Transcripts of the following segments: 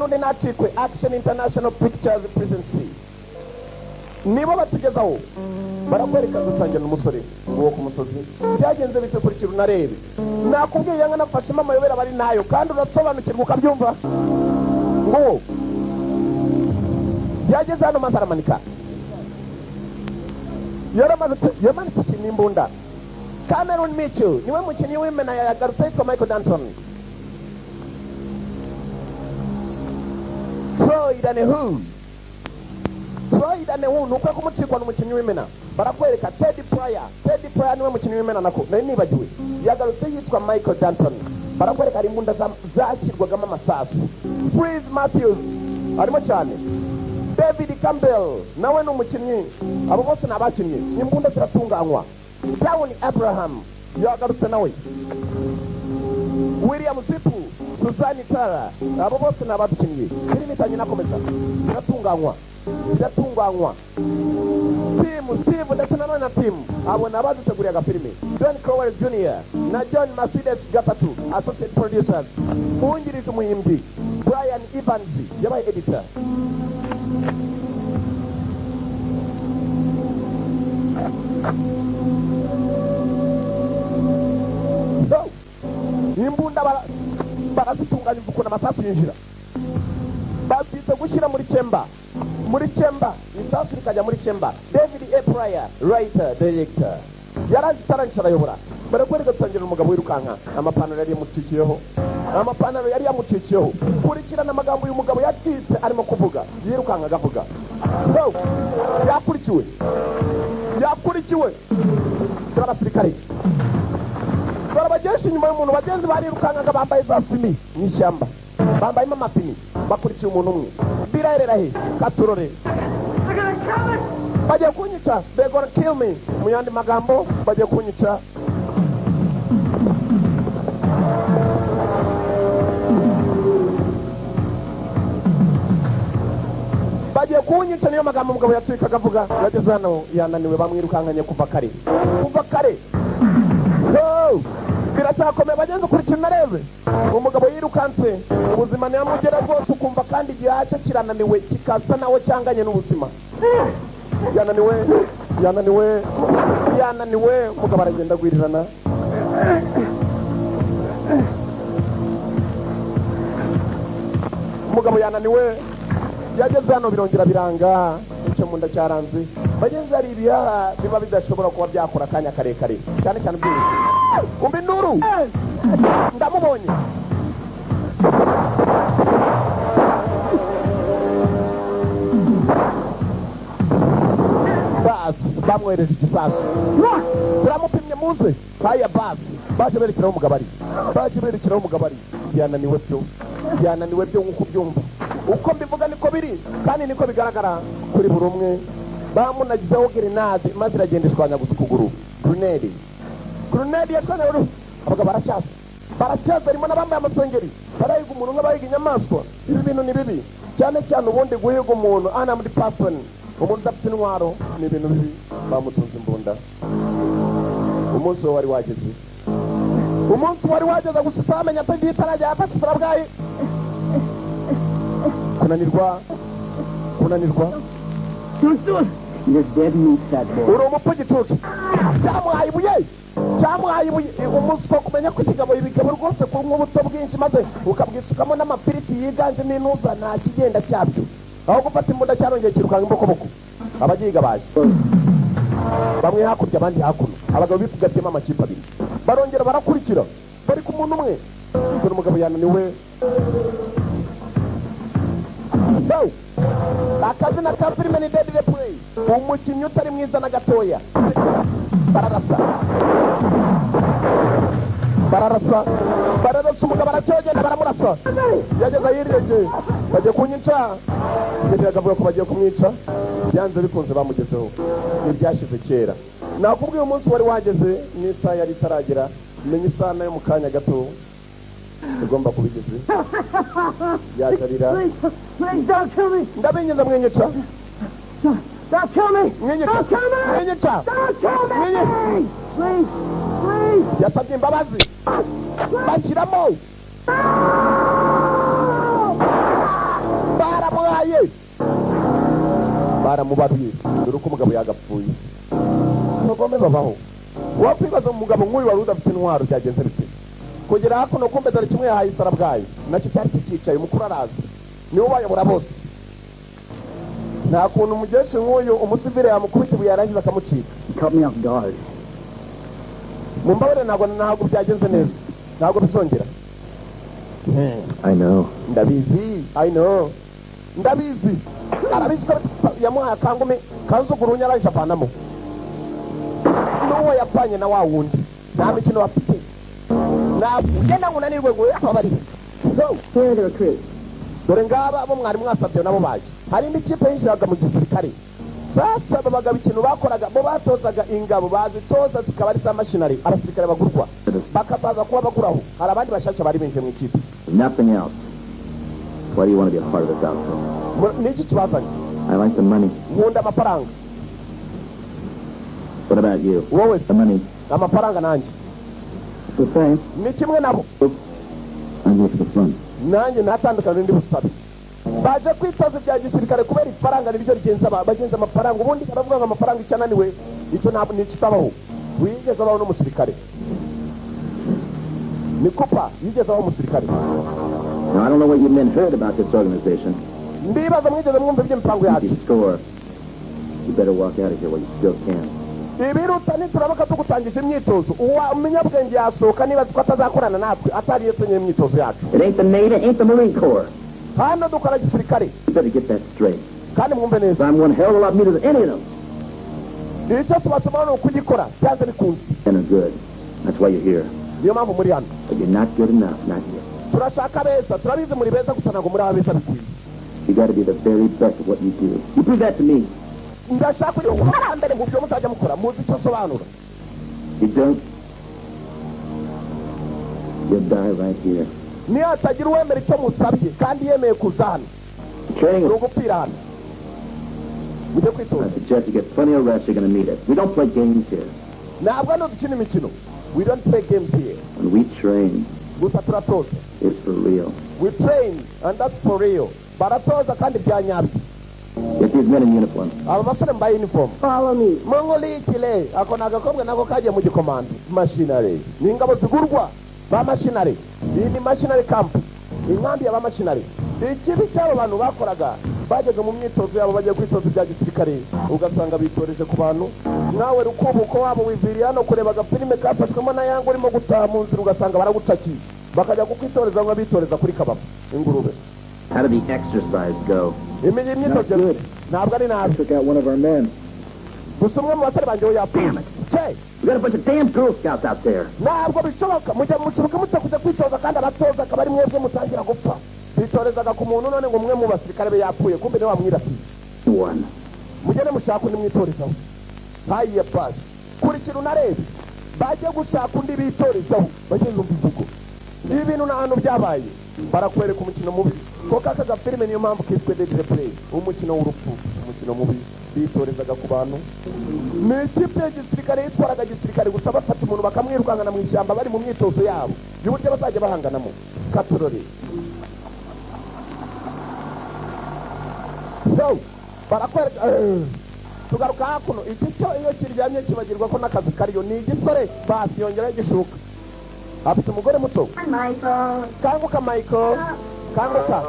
n'undi ntacikwe. Action International Pictures presents, nibo batugezaho. Barakwereka dusangira n'umusore nguwo ku musozi. Byagenze bite? Kurikira unarebe. Nakubwiye yanga nafashemo amayobera bari nayo, kandi urasobanukirwa ukabyumva. Nguwo byageze hano maze aramanika, yaramanutse, yamanitse ikintu, imbunda. Cameron Mitchell niwe mukinnyi w'imena yagarutse, yitwa Michael Danton. Troy Donahue, Troy Donahue ni ukwe kumucikwa, ni umukinnyi w'imena. Barakwereka Ted Pryor, Ted Pryor niwe mukinnyi w'imena, nako nari nibagiwe, yagarutse yitwa Michael Danton. Barakwereka hari imbunda zashyirwagamo amasasu. Freeze Matthews arimo cyane, David Campbell nawe ni umukinnyi. Abo bose ni abakinnyi. Imbunda ziratunganywa. Brown Abraham yagarutse nawe, William Zipu, Suzanne Tara, abo bose ni abakinnyi. Filimi itangiye inakomeza, ziratunganywa, ziratunganywa. Team Steve ndetse nanone na team, abo ni abaduteguriye agafilimi. John Crowell Jr na John Mercedes gatatu, associate producers, wungirije umuhimbyi. Brian Evans yabaye editor. So, imbunda barazitunganya ukuntu amasasu yinjira, babyita gushyira muri chamber, muri chamber, isasu rikajya muri chamber. David A Pryor, writer director, yaranditse, arangije arayobora. Barakwereka dutangira umugabo wirukanka, amapantaro yari yamucikiyeho, amapantaro yari yamucikiyeho. Kurikirana amagambo uyu mugabo yacitse arimo kuvuga, yirukanka agavuga. So, yakurikiwe, yakurikiwe. Turi abasirikare barabagesha inyuma y'umuntu. Bagenzi barirukankaga bambaye za fumé mu ishyamba, bambayemo amafumé, bakurikiye umuntu umwe. Birahera he? Katurore, bagiye kunyica. They gonna kill me, mu yandi magambo bagiye kunyica. Bagiye kunyica, niyo magambo umugabo yacikaga avuga. Yageze hano yananiwe, bamwirukankanye kuva kare, kuva kare. Oh! Biracyakomeye bagenzi, ukurikira unarebe. Umugabo yirukanse, ubuzima ntiyamugera rwose, ukumva kandi igihaha cye kirananiwe, kikasa nawe cyanganye n'ubuzima. Yananiwe, yananiwe, yananiwe. Umugabo aragenda agwirirana. Umugabo yananiwe, yageze hano birongera biranga, icyo mu nda cyaranze. Bagenzi, hari ibihaha biba bidashobora kuba byakora akanya karekare, cyane cyane byihuse. Umva induru, ndamubonye. Basi bamwohereje igisasu, turamupimye, muze. Haya basi, baje berekeraho umugabo ari, baje berekeraho umugabo ari. Yananiwe byo, yananiwe byo, nk'uko ubyumva, uko mbivuga niko biri kandi niko bigaragara kuri buri umwe. Bamunagizeho grenade maze iragenda ishwanyaguza ukuguru. Grenade, grenade yashwanyaguza. Abagabo baracyaza, baracyaza, harimo n'abambaye amasengeri, barahiga umuntu nk'abahiga inyamaswa. Ibi bintu ni bibi cyane cyane. Ubundi guhiga umuntu, unarmed person, umuntu udafite intwaro, ni ibintu bibi. Bamutunze imbunda. Umunsi we wari wageze, umunsi wari wageze gusa usamenya atagiye itarajya yafashe isarabwayi. Kunanirwa, kunanirwa. You're dead meat, fat boy. Uri umupfu gicucu. Cyamuhaye ibuye, cyamuhaye ibuye. Umuswa kumenya ko ikigabo, ibigabo rwose, kunywa ubuto bwinshi maze ukabwisukamo n'amafiriti yiganjemo intuza, nta kigenda cyabyo. Aho gufata imbunda cyarongeye kirukanka imbokoboko. Abagiga baje, bamwe hakurya, abandi hakuno. Abagabo bifugabyemo amakipe abiri, barongera barakurikira, bari ku muntu umwe. Dore umugabo yananiwe. So, akazina ka filime ni Deadly Prey, umukinnyi utari mwiza na gatoya. Bararasa, bararasa, bararasa. Umugabo aracyogenda, baramurasa. Yageze ahirengeye, bagiye kunyica. Ngeze akavuga ko bagiye kumwica. Byanze bikunze bamugezeho, ntibyashize kera. Nakubwiye umunsi wari wageze n'isaha yari itaragera. Menya isaha nayo mu kanya gato igomba kuba igeze. Yacarira. Please, please don't kill me. Ndabinginze, mwenyica. Don't kill me. Mwenyica. Don't kill me. Mwenyica. Don't kill me. Mwenye- Please, please. Yasabye imbabazi, bashyiramo. Baramubaruye, dore uko umugabo yagapfuye. Abagome babaho. Wakwibaza umugabo nk'uyu wari udafite intwaro byagenze bite kugera hakuno? Kumbe dore kimwe yahaye isarabwayi, nacyo cyari kikicaye. Umukuru araza, niwe ubayobora bose. Nta kuntu umukecuru nk'uyu umusivire yamukubita ibuye yarangiza akamucika. Caught me off guard. Mumbabarire, ntabwo byagenze neza, ntabwo bizongera. I know. Ndabizi, I know, ndabizi. Arabizi ko yamuhaye akangumi kanzugurunya, arangije avanamo n'uwo yapfanye na wa wundi. Nta mikino bafite, ntabwo ugenda ngo unanirwe ngo ababarire. So, Here are the recruits. Dore ngaba abo mwari mwasabye nabo baje. Hari indi kipe yinjiraga mu gisirikare. Sasa aba bagabo ikintu bakoraga, bo batozaga ingabo, bazitoza zikaba ari za mercenary, abasirikare bagurwa, bakazaza kuba baguraho. Hari abandi bashyashya bari binjiye mu ikipe. Nothing else. Why do you want to be a part of this outfit? Ni iki kibazanye? I like the money. Nkunda amafaranga. What about you? Wowe se? The money. Amafaranga nanjye. The same. Ni kimwe nabo. I'm here for the fun. Nanjye ntatandukanye n'undi busabe. Baje kwitoza ibya gisirikare kubera ifaranga niryo rigenza bagenza amafaranga. Ubundi baravuga ngo amafaranga icyo ananiwe icyo ntabwo ni ikitabaho. Wigeze abaho n'umusirikare ni kupa yigeze abaho umusirikare. Now, I don't know what you men heard about this organization. Ndibaza mwigeze mwumva iby'imipango If yacu. you score, you better walk out of here while you still can. Ibiruta nituramuka tugutangije imyitozo, uwa umunyabwenge yasohoka niba azi ko atazakorana natwe atariyetse imyitozo yacu. It ain't the Navy, it ain't the Marine Corps. Hano dukora gisirikare. You better get that straight. Kandi mwumve neza. 'Cause I'm one hell of a lot meaner than any of them. Icyo tubatuma ni ukugikora byanze bikunze. And are good. That's why you're here. Niyo mpamvu muri hano. But you're not good enough, not yet. Turashaka beza. Turabizi muri beza, gusa ntabwo muri abeza bikwiye. You gotta be the very best at what you do. You prove that to me. Ndashaka kugira ngo mbere mu byo muzajya mukora muzi icyo nsobanura. You don't, you'll die right here. Niyo hatagira uwemera icyo musabye kandi yemeye kuza hano, Training, ni ugupfira hano. Mujye I kwitoza. suggest you get plenty of rest. You're gonna need it. We don't play games here. Ntabwo hano dukina imikino. We don't play games here. When we train, Gusa turatoza. it's for real. We train and that's for real. Baratoza kandi bya nyabyo. Get these men in uniform. Aba basore mbaye uniform. Follow me. Mongolitile ako ni agakobwa nako kagiye mu gikomando. Mercenary ni ingabo zigurwa ba mercenary. Iyi ni mercenary camp, inkambi ya ba mercenary. Ikibi cy'abo bantu bakoraga, bajyaga mu myitozo yabo bagiye kwitoza ibya gisirikare, ugasanga bitoreje ku bantu nkawe rukubuko wabo wiviriye hano kureba agafilime kafashwemo na yanga, urimo gutaha mu nzira ugasanga baragucakiye, bakajya kukwitoreza ngo bitoreza kuri kababa ingurube. How did the exercise go? Imyitozo Not good. ntabwo ari nabi. Took out one of our men. Gusa umwe mu basore banjye we yapfuye. Damn it. Che. We got a bunch of damn Girl Scouts out there. Ntabwo bishoboka, mujya mushoboka mute kujya kwitoza kandi abatoza akaba ari mwebwe mutangira gupfa? Bitorezaga ku muntu, none ngo umwe mu basirikare be yapfuye, kumbe niwe wamwirasiye. One. Mugende mushaka undi mwitorezaho. Hayiye pasi, kurikira unarebe. Bajye gushaka undi bitorezaho, bajye yumva imvugo. Ibi bintu nta hantu byabaye. Barakwereka umukino mubi kuko aka gafilime niyo mpamvu kiswe Deadly Prey, umukino w'urupfu, umukino mubi. Bitorezaga ku bantu. Ni ikipe ya gisirikare yitwaraga gisirikare, gusa bafata umuntu bakamwirukankana mu ishyamba bari mu myitozo yabo y'uburyo bazajya bahanganamo. Katorore. So barakwereka tugaruka hakuno. Iki cyo iyo kiryamye kibagirwa ko n'akazi kariyo. Ni igisore basi, yongeraho igishuka. Afite umugore muto. Hi, Michael. Kanguka Michael, kanguka.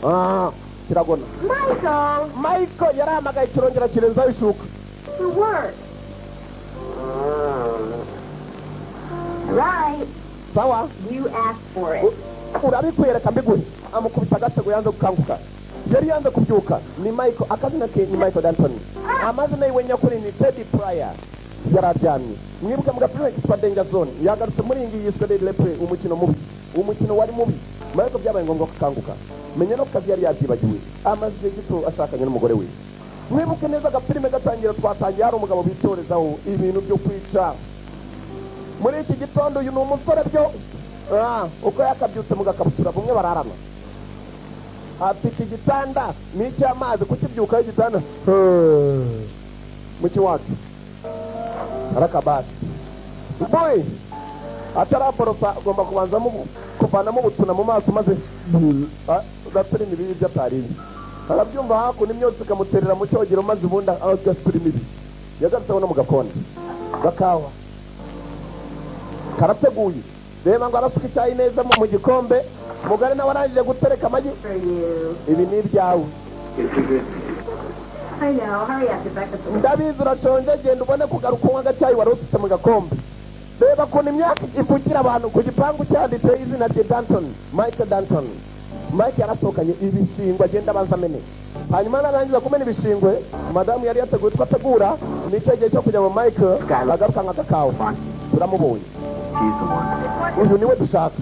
Ah, kiragona. Michael, Michael yarahamagaye, kirongera kirenzaho ishuka. To work. Right. Sawa. You asked for it. Urabikwiye, reka mbiguhe. Amukubita agasego, yanze gukanguka, yari yanze kubyuka. Ni Michael, akazina ke ni Michael Danton, amazina yiwe nyakuri ni Teddy Pryor. Yari aryamye. Mwibuke mu gapira kitwa Danger Zone, yagarutse muri iyi ngiyi yiswe Deadly Prey, umukino mubi. Umukino wari mubi. Michael byabaye ngombwa ko akanguka, menya no ku kazi yari yabyibagiwe. Amaze igihe gito ashakanye n'umugore we. Mwibuke neza agafilime gatangira, twatangiye hari umugabo bitorezaho ibintu byo kwica. Muri iki gitondo uyu ni umusore byo. Uko yakabyutse mu gakabutura bumwe bararana, afite igitanda n'icy'amazi kukibyukaho igitanda mu kiwacu arakabasi. Subuhi ataraborosa, agomba kubanzamo kuvanamo ubutuna mu maso, maze gatura imibiri ibyo atariye. Arabyumva hakuno imyotsi ikamuterera mu cyogero, maze ubundi agasura imibi. Yagarutseho no mu gakoni gakawa karateguye. Reba ngo arasuka icyayi neza mu gikombe. Mugari nawe arangije gutereka amagi. For you. Ibi ni ibyawe. I know. Hurry up. Your breakfast will Ndabizi urashonje, genda ubone kugaruka unywa agacyayi wari usutse mu gakombe. Reba ukuntu imyaka ivukira abantu. Ku gipangu cyanditse izina rye, Danton, Michael Danton. Mike yarasohokanye ibishingwe, agenda abanza amene, hanyuma narangiza kumena ibishingwe madamu yari yateguye utwo ategura. Nicyo gihe cyo kujya mu Mike agaruka nka gakawa. Turamubonye. He's the one. Uyu niwe dushaka.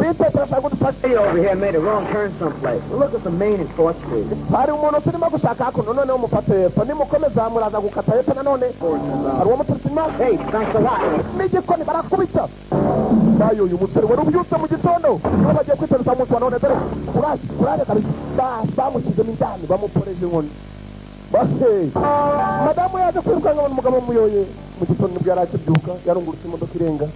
Bite, turashaka ko udufashe. Hey, over here made a wrong turn someplace. Look at the Main and 4th Street. Hari umuntu turimo gushaka hakuno, noneho mufate hepfo. Nimukomeza muraza gukata hepfo nanone, hari uwo muturutse inyuma. Hey, thanks a lot. N'igikoni barakubita bayo. Uyu musore wari ubyutse mu gitondo nibo bagiye kwitoreza umunsi wa none. Dore kuraje, kuraje kabisa. Bamushyizemo indani, bamuporeje inkoni. Base madamu yaje kwirukanka abona umugabo muyoye mu gitondo, nibwo yari akibyuka, yarungurutse imodoka irenga.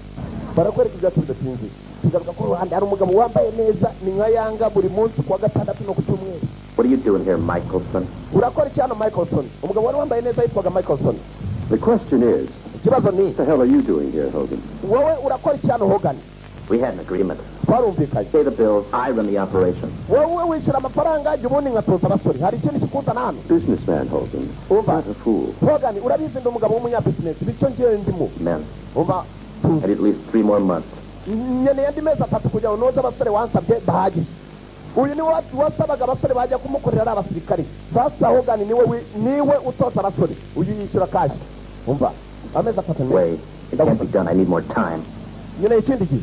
Barakwereka ibyacu bidatinze. Tugaruka ku ruhande, hari umugabo wambaye neza, ni nka Yanga buri munsi kuwa gatandatu no ku cyumweru. What are you doing here, Michelson? Urakora iki hano, Michaelson? Umugabo wari wambaye neza yitwaga Michaelson. The question is, Ikibazo ni what the hell are you doing here, Hogan? Wowe urakora iki hano, Hogan? We had an agreement. Twarumvikanye. Pay the bills, I run the operation. Wowe wishyura amafaranga jya, ubundi nkatoza abasore. Hari ikindi kikuzana hano? Businessman, Hogan. Umva. Not a fool. Hogan, urabizi ndi umugabo w'umunyabizinesi, nicyo ngewe ndimo. Men, Umva, tuzi. I need at least 3 more months. Nkeneye andi mezi 3 kugira ngo noze abasore wansabye bahagije. Uyu niwe wasabaga abasore bajya kumukorera ari abasirikare. Sasa Hogan niwe niwe utoza abasore. Uyu yishyura cash. Umva, amezi 3 ni Wait, it can't be done. I need more time. Nkeneye ikindi gihe.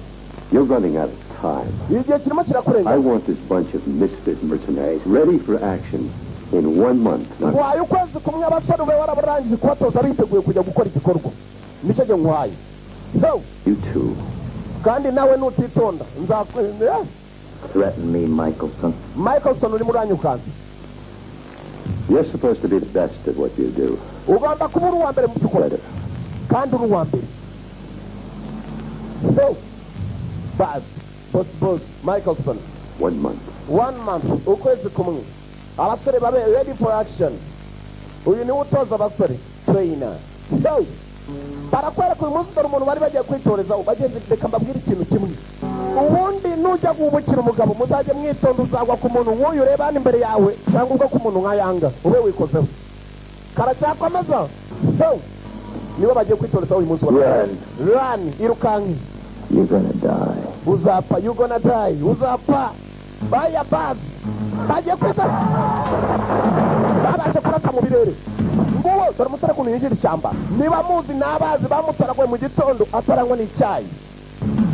You're running out of time. Igihe kirimo kirakurenga. I want this bunch of misfit mercenaries ready for action in one month. Not Nguhaye ukwezi kumwe, abasore ube warabarangije kubatoza, biteguye kujya gukora igikorwa. Nicyo gihe nguhaye. So, you too. Kandi nawe nutitonda nzakwe. Threaten me, Michelson. Michaelson, urimo uranyukanza. You're supposed to be the best at what you do. Ugomba kuba uri uwa mbere mu byo ukora. Better. Kandi uri uwa mbere. So bas boss, boss Michaelson. One month. One month, ukwezi kumwe, abasore babe ready for action. Uyu niwe utoza abasore, trainer. So barakwereka uyu munsi, dore umuntu bari bagiye kwitorezaho. Bagenzi, reka mbabwire ikintu kimwe. Ubundi nujya guhubukira umugabo, muzajye mwitonda, uzagwa ku muntu nk'uyu ureba hano imbere yawe, cyangwa ugwa ku muntu nka Yanga ube wikozeho. Karacyakomeza. So niwe bagiye kwitorezaho uyu munsi wa Run. Run, irukanke. You're gonna die. Uzapfa, you gonna die, uzapfa. Baya bazi bagiye kwita, babashe kurasa mu birere. Nguwo dore umusore ukuntu yinjira ishyamba. Niba muzi n'abazi bamutoraguye mu gitondo, ataranywa n'icyayi,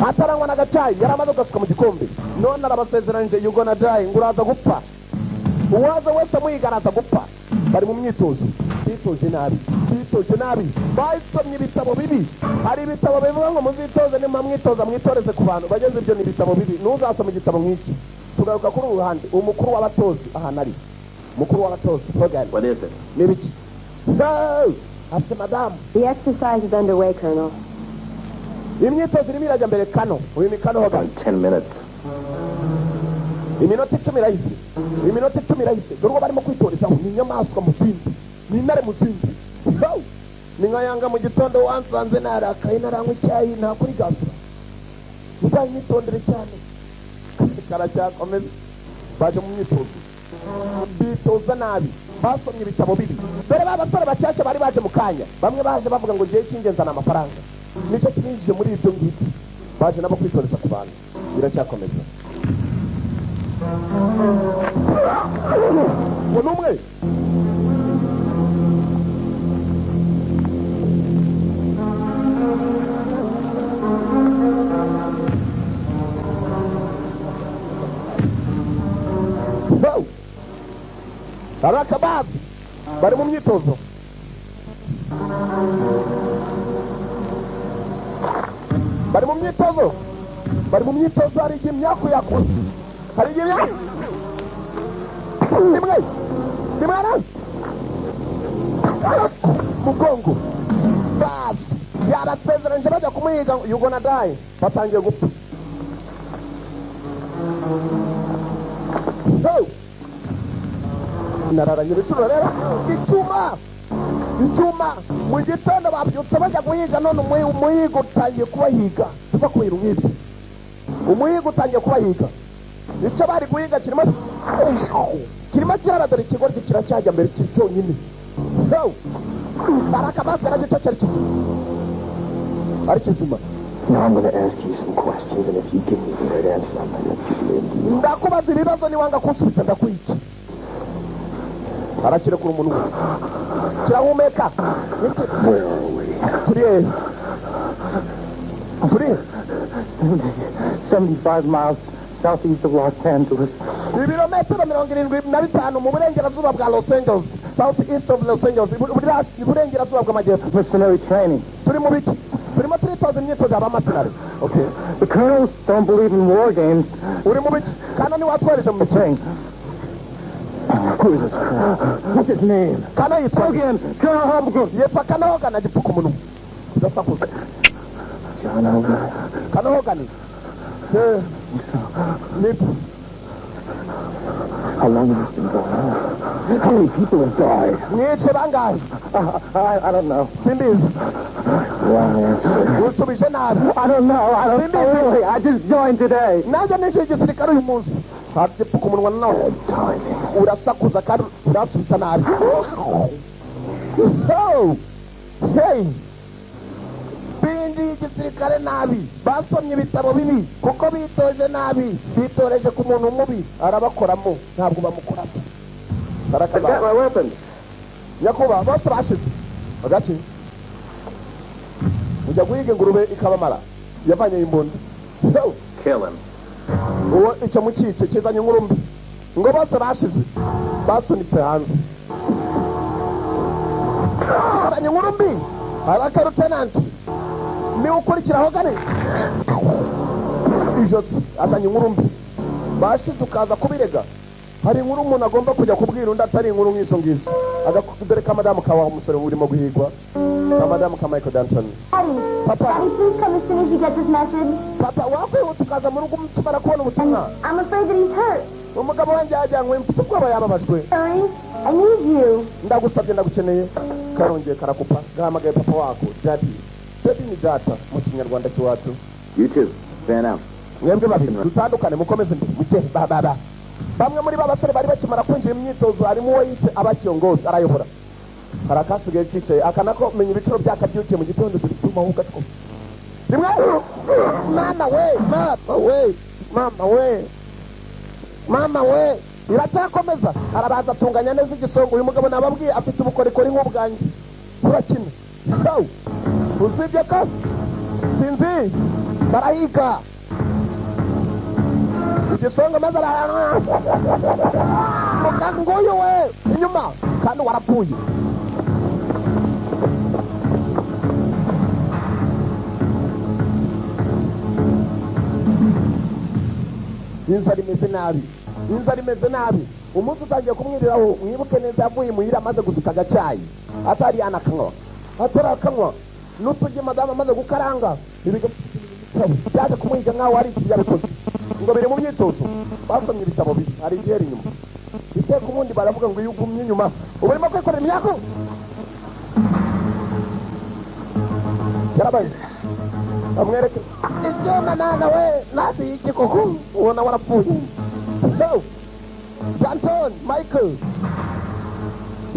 ataranywa n'agacyayi, yari amaze kugasuka mu gikombe. None arabasezeranyije, you gonna die, ngo uraza gupfa. Uwaza wese amuhiga araza gupfa. Bari mu myitozo, bitoje nabi, bitoje nabi, basomye ibitabo bibi. Hari ibitabo bivuga ngo muzitoze, nimba mwitoza mwitoreze ku bantu bageze. Ibyo ni ibitabo bibi, ntuzasome igitabo nk'iki. Tugaruka kuri uru ruhande, umukuru w'abatozi ahantu ari, umukuru w'abatozi Hogan. What is it? Ni ibiki? So, afite madamu. The exercise is underway, Colonel. Imyitozo irimo irajya mbere. Kano uyu ni kano Hogan. In 10 minutes. Iminota 10 irahise, iminota 10 irahise. Dore uwo barimo kwitorezaho ni inyamaswa mu zindi, ni intare mu zindi. Yo! Ni nka Yanga mu gitondo wansanze narakaye, naranywa icyayi nta kuri gasura. Muzanyitondere cyane. Karacyakomeza. Baje mu myitozo, bitoza nabi, basomye ibitabo bibi. Dore ba basore bashyashya bari baje mu kanya, bamwe baje bavuga ngo ngiye icy'ingenzi ni amafaranga, nicyo kibinjije muri ibyo ngibyo. Baje nabo kwitoreza ku bantu. Biracyakomeza. Uwo ni umwe. Wow! Arakabazi bari mu myitozo, bari mu myitozo, bari mu myitozo. Hari igihe imyaku yakuze, hari igihe imyaku rimwe rimwe mugongo. Basi yabasezeranyije bajya kumuhiga, you gonna die. Batangiye gupfa. Go! Nararanye ibicuro rero. Icyuma, icyuma. Mu gitondo babyutse bajya guhiga, none umuhigo utangiye kubahiga. Tuva ku bintu nk'ibyo, umuhigo utangiye kubahiga. Icyo bari guhiga kirimo kirara. Dore ikigoryi kiracyajya mbere kiri cyonyine. Barakabasi aragicyo cyari kizima, ari kizima. Now I'm going to ask you some questions, and if you give me the right answer, I'm going to let you live. Ndakubaza ibibazo, niwanga kunsubiza ndakwica. Arakirekura umunwa, kirahumeka. Where are we? Turi hehe? Turi 75 miles southeast of Los Angeles. Ibirometero 75 mu burengerazuba bwa Los Angeles, south east of Los Angeles, iburengerazuba bw'amajyepfo. Mercenary training. Turi mu biki? Turimo turitoza imyitozo y'abamasinari, okay. The colonels don't believe in war games. Uri mu biki? Kana niwatwohereje mu mikino. Training. Who is this colonel? What's his name? Kana yitwa Hogan! Colonel Hogan! Yitwa Kana Hogan. Agipfuka umunwa, kidasakuza. John Hogan. Kana Hogan. Eh, nibyo. How long has this been going on? How many people have died? Mwice bangahe? I don't know. Simbizi. Wrong answer. Unsubije nabi. I don't know. I don't know. Really, I just joined today. Nanjye ninjiye igisirikare uyu munsi. Agipfuka umunwa nawe. Bad timing. Urasakuza kandi uransubiza nabi. So hey, binjiye igisirikare nabi, basomye ibitabo bibi kuko bitoje nabi, bitoreje ku muntu mubi, arabakoramo, ntabwo bamukoramo. I've got my weapons. Nyakubahwa, bose bashize agace. Ujya guhiga ingurube ikabamara, yavanye imbunda. So, Kill him. Uwo icyo mukice, kizanye inkuru mbi ngo bose bashize, basunitse hanze. Kizanye inkuru mbi. Haraka lieutenant niwe ukurikiraho gane ijosi. Azanye inkuru mbi, bashize, ukaza kubirega. Hari inkuru umuntu agomba kujya kubwira undi, atari inkuru nk'izo ngizo. Dore ka madamu kawaho umusore urimo guhigwa, ka madamu ka Michael Danton. Daddy, Papa. Daddy, please come as soon as you get this message. Papa, wakwihuta ukaza mu rugo ukimara kubona ubutumwa. I'm afraid that he's hurt. Umugabo wanjye yajyanywe, mfite ubwoba, yababajwe. Hurry, I need you. Ndagusabye, ndagukeneye. Karongeye karakupa, gahamagaye papa wako. Daddy, daddy ni data mu Kinyarwanda cy'iwacu. You two, fan out. Mwebwe babiri dutandukane, mukomeze imbere muke. Ba ba ba bamwe muri ba basore bari bakimara kwinjira mu myitozo, harimo uwo yise abakiyongozi, arayobora. Hari akasigaye kicaye, aka nako menya ibiciro byakabyukiye mu gitondo. Turi cyuma gatwo rimwe. Mama we, mama we, mama we, mama we, iracyakomeza. Arabanza atunganya neza igisongo. Uyu mugabo nababwiye afite ubukorikori nk'ubwanjye, turakina. So usibye ko sinzi, barahiga igisongo maze aramuka. Nguyu we inyuma kandi warapfuye. Inzara imeze nabi, inzara imeze nabi. Umunsi utangiye kumwiriraho. Mwibuke neza, yavuye imuhira amaze gusuka agacyayi, atari yanakanywa, atarakanywa n'utugi. Madamu amaze gukaranga ibigo byaje kumuhiga nk'aho hari ikintu yabikoze, ngo biri mu myitozo, basomye ibitabo bibi. Hari igihera inyuma iteka. Ubundi baravuga ngo iyo ugumye inyuma uba urimo kwikorera imyako. Yarabaye amwereke icyuma. Nana we nasi y'igikoko, ubona warapfuye. So Johnson Michael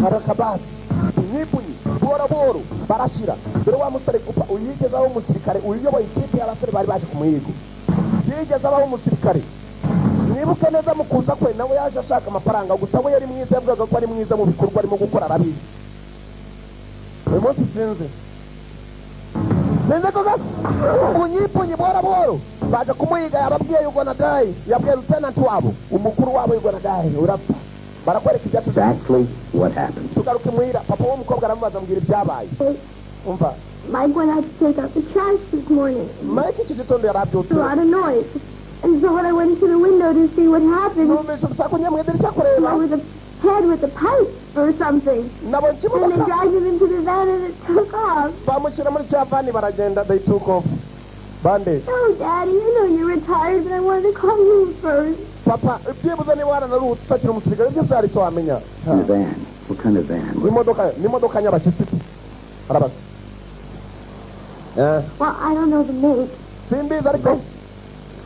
harakabasi punyipunyi, buhoro buhoro barashira. Dore wa musore gupa uyigeze aho umusirikare uyoboye ikipe y'abasore bari baje ku muhigo, yigeze abaho umusirikare. Mwibuke neza, mu kuza kwe nawe yaje ashaka amafaranga gusa. We yari mwiza, yavugaga ko ari mwiza mu bikorwa arimo gukora, arabizi. Uyu munsi sinzi, sinzi koko. Punyipunyi, buhoro buhoro baje kumuhiga. Yababwiye "You gonna die", yabwiye lieutenant wabo, umukuru wabo, "You gonna die", urapfa. Barakwereka ibyacu. Exactly what happened. Tugaruke muhira, papa w'umukobwa aramubaza, ambwira ibyabaye, umva. Mike went out to take out the trash this morning. Mike iki gitondo yarabyutse. A lot of noise. And so when I went to the window to see what happened, Numvise urusaku, njya mu idirishya kureba. there was a head with a pipe or something. Nabonye And they ikimodoka. dragged him into the van and it took off. Bamushyira muri cya van, baragenda, they took off. Bande? Oh, Daddy, I know you're retired, but I wanted to call you first. Papa, byibuze niba waranaruhutse utakiri umusirikare, ibyo byari icyo wamenya. In a van. What kind of van? Imodoka ni imodoka nyabakisiti? Arabaza. Eh, Well, I don't know the make. Simbizi ariko.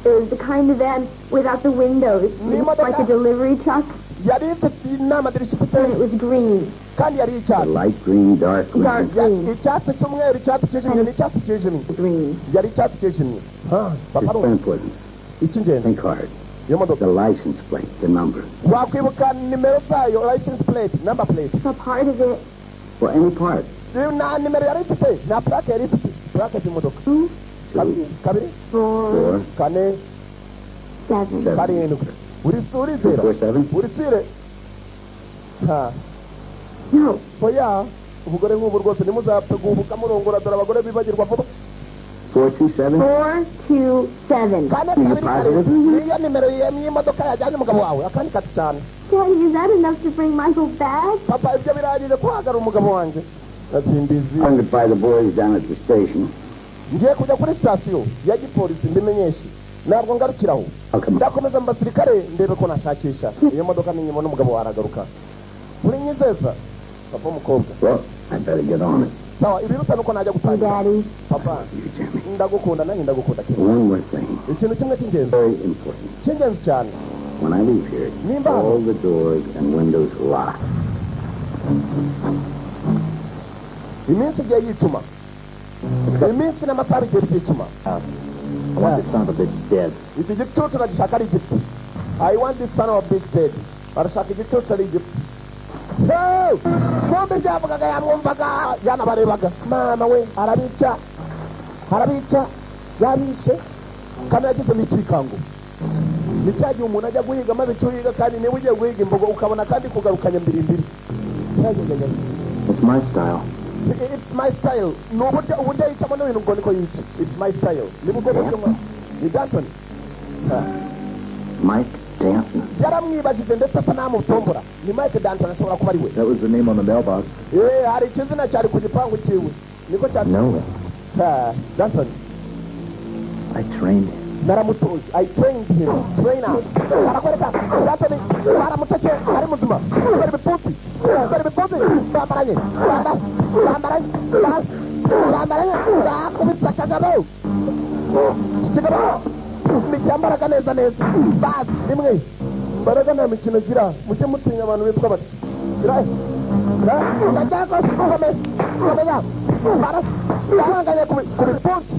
It was the kind of van without the windows. It looked like a delivery truck, Yari ifite n'amadirishya ifite? And it was green. Kandi yari icyatsi. Light green, dark green. Dark green. Icyatsi cy'umweru, icyatsi cyijimye, ni icyatsi cyijimye. Green. Yari icyatsi cyijimye. Ha, papa It's arumva. important. Icy'ingenzi. Think hard. Iyo modoka. The license plate, the number. Wakwibuka nimero zayo, license plate, number plate? A part of it. Well, any part. Nta nimero yari ifite, nta plaque yari ifite, plaque y'imodoka. Two, Kabiri, kabiri, four, 4, kane, 7. 7. 7. Urizera? 4, 7. Urisire? Ha. No. Oya, ubugore nk'ubu rwose ntimuzapfe guhubuka murongora, dore abagore bibagirwa vuba. 4, 2, 7. 4, 2, 7. 4 2 7, niyo nimero y'imodoka yajyanye umugabo wawe. Akandi kati cyane. Daddy, is that enough to bring Michael back? Papa, ibyo birahagije kuhagarara umugabo wanjye? Simbizi. I'm going to buy the boys down at the station. Ngiye kujya kuri sitasiyo ya gipolisi mbimenyeshe. Ntabwo ngarukiraho. I'll come. Ndakomeza mu basirikare ndebe ko nashakisha iyo modoka, ninyuma n'umugabo waragaruka. Uri nyizeza papa w'umukobwa? Well, I better get on it. Sawa, ibiruta nuko najya gutangira. Daddy. Papa. You, Jimmy. Ndagukunda, nanjye ndagukunda cyane. One more thing. Ikintu kimwe cy'ingenzi. Very important. Cy'ingenzi cyane. When I leave here, Nimba. all the doors and windows locked. Iminsi igiye yicuma, iminsi n'amasaha bigiye byicuma. I want this son of a bitch dead. Iki gicucu ndagishaka ari igiti. I want this son of a bitch dead. Barashaka igicucu ari igiti. Hey! Kumbe byavugaga yamwumvaga, yanabarebaga. Mama we, arabica, arabica, yabishe. Kandi yagize n'ikikango, ni cya gihe umuntu ajya guhiga, maze icyo uhiga kandi niba ugiye guhiga imbogo ukabona kandi kugarukanya mbiri mbiri. It's my style. It's my style. Ni uburyo yicamo n'ibintu, ngo niko yica. It's my style, ni bwo buryo ni Danton. Ha. Mike Danton. Yaramwibajije ndetse asa n'amutombora. Ni Mike Danton, ashobora kuba ari we. That was the name on the mailbox. Eh, hari ikizina cyari ku gipangu cyiwe, niko cyari. No. Ha, Danton. I trained him. Naramutoje. I trained him, trainer. Barakwereka Danton baramuceke ari muzima. Dore ibipfunsi, dore ibipfunsi bambaranye, bambaranye, bambaranye, bakubise akagabo. Iki kigabo nticyambaraga neza neza. Basi rimwe mbaraga, nta mikino gira. Mujye mutinya abantu bitwa bati ndashaka. Komeza, komeza. Barahanganye ku bipfunsi,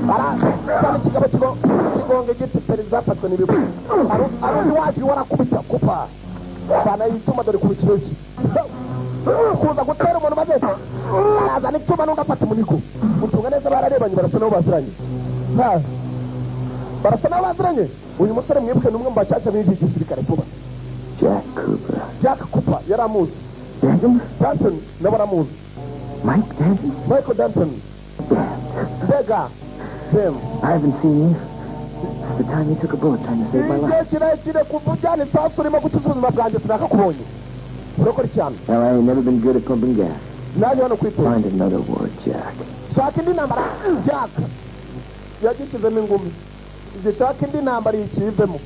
barazana ikigabo kigo kigonga igiti, perezida afashwe n'ibibuye. Hari undi waje warakubita kupa bana icyuma. Dore kuba ikibazo kuza gutera umuntu, maze arazana icyuma n'undi afata umunigo mutunga neza. Bararebanye, barasa nabo baziranye. Ha. Barasa nabo baziranye. Uyu musore mwibuke ni umwe mu bacaca binjiye igisirikare vuba. Jack Cooper. Jack Cooper yari amuzi. Danton? Danton nawe aramuzi. Mike Danton? Michael Danton. Mbega dem. I haven't seen you since the time you took a bullet trying to save my Igihe life. kirekire kuva ujyana isasu urimo gukiza ubuzima bwanjye, sinakakubonye. Urakora cyane. Well, I ain't never been good at pumping gas. Naje hano kwitura. Find another war, Jack. Shaka indi ntambara, Jack. Yagishyizemo ingumi. Igishaka indi ntambara yikivemo.